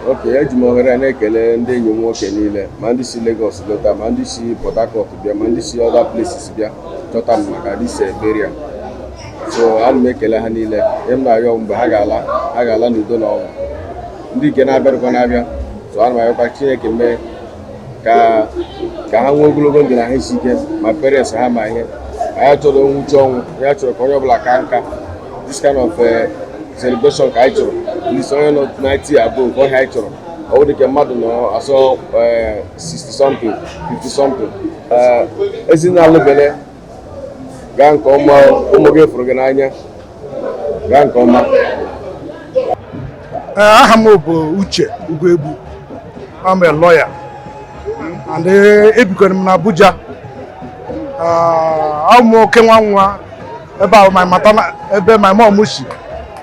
Ok, eji m ohere a na-ekele ndị enyi m nwoke niile, ma ndị si Lagos lọta, ma ndị si Port Harcourt bịa, ma ndị si other places bịa chọta m maka this burial. So ana m ekele ha niile. Ihe m na-arịọ, mgbe ha ga-ala, ha ga-ala n'udo na ọṅụ. Ndị nke na-abịarụkwa na-abịa, so ana m arịọkwa Chineke mee ka ha nwee ogologo ndụ na ha isi ike, ma parents ha ma ihe anyị chọrọ nwuchi ọnwụ ya chọrọ ka onye ọbụla ka nka. This kind of celebration ka anyị chọrọ, at least onye nọ 90 above ọhịa anyị chọrọ. Ọ bụ dịka mmadụ nọ asọ 60 something, 50 something. Ezinụlọ bele gaa nke ọma, ụmụ gị fụrụ gị n'anya, gaa nke ọma. Aha m bụ Uche Ugwuegbu. I'm a lawyer and ebikwara m na Abuja. Abụ m oke nwa nwa ebe a, my maternal, ebe my mom si.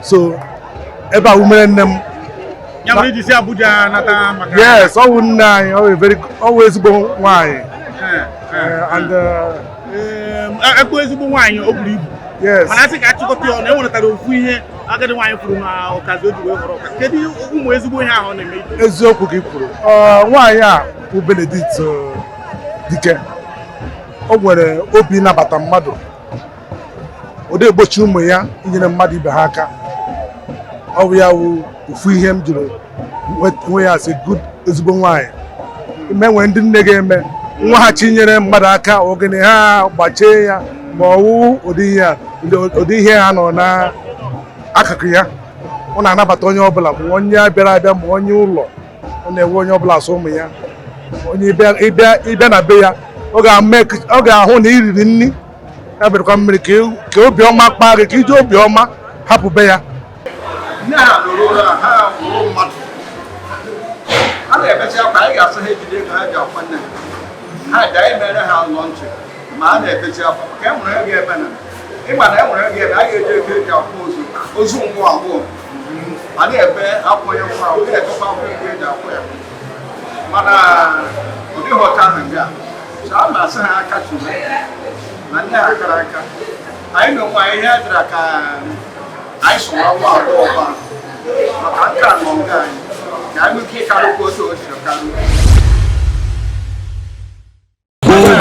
So ebe a umere nne m. Ya mere iji si Abuja nata maka? Yes, ọ wụ nne anyị, ọ wụ very, ọ wụ ezigbo nwaanyị. And Ekwu ezigbo nwaanyị o buru ibu. Yes. Mana asị ka achịkọta ya ọnụ, e nwetara ofu ihe agadi nwaanyị kwuru na ọkazi o ji wee họrọ ọka. Kedu ụmụ ezigbo ihe ahụ ọ na-eme ibe? Eziokwu ka ị kwuru. Nwaanyị a bụ Benedict Dike, o nwere obi ịnabata mmadụ. Ọ dị egbochi ụmụ ya inyere mmadụ ibe ha aka. Ọ bụ ya wụ ofu ihe m jiri nwe ya asị good ezigbo nwaanyị. Ime nwere ndị nne ga-eme nwa ha chinyere mmadụ aka ogene ha gbachie ya, ma ọ wụ ụdị ihe a, ụdị ihe ha nọ n'akụkụ ya. Ọ na-anabata onye ọbụla, ma onye bịara abịa, ma onye ụlọ. Ọ na-ewe onye ọbụla asụ ụmụ ya. Onye ịbịa na be ya, ọ ga-ahụ na iriri nri ya berekwa mmiri ka obiọma kpaa gị, ka iji obiọma hapụ be ya. Nne ha lụrụ ụlọ a, ha wụrụ mmadụ a na-emechi akwa. Anyị ga-asị ha ejide ego ha ji akwa nne ha, ha ji anyị mere ha ụlọ ntị, ma a na-emechi akwa maka e nwere ego ebe na ịma na e nwere ego ebe a ga-eji ego eji akwa ozu ozu nwụọ abụọ a na-ebe akwa onye nwụrụ anwụ, na-ebekwa akwa ego eji akwa ya. Mana ọ dịghị ọcha ahụ nke a. So a ma asị ha aka tụrụ na nne ha kara aka. Anyị na onwe anyị ihe dịra ka anyị sụwa nwa agbọghọ ba maka nke a nọ nke anyị ka anyị nwee ike ịkarụkwa otu o siri karụ.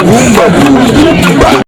Ugwumba bụ Ugwumba.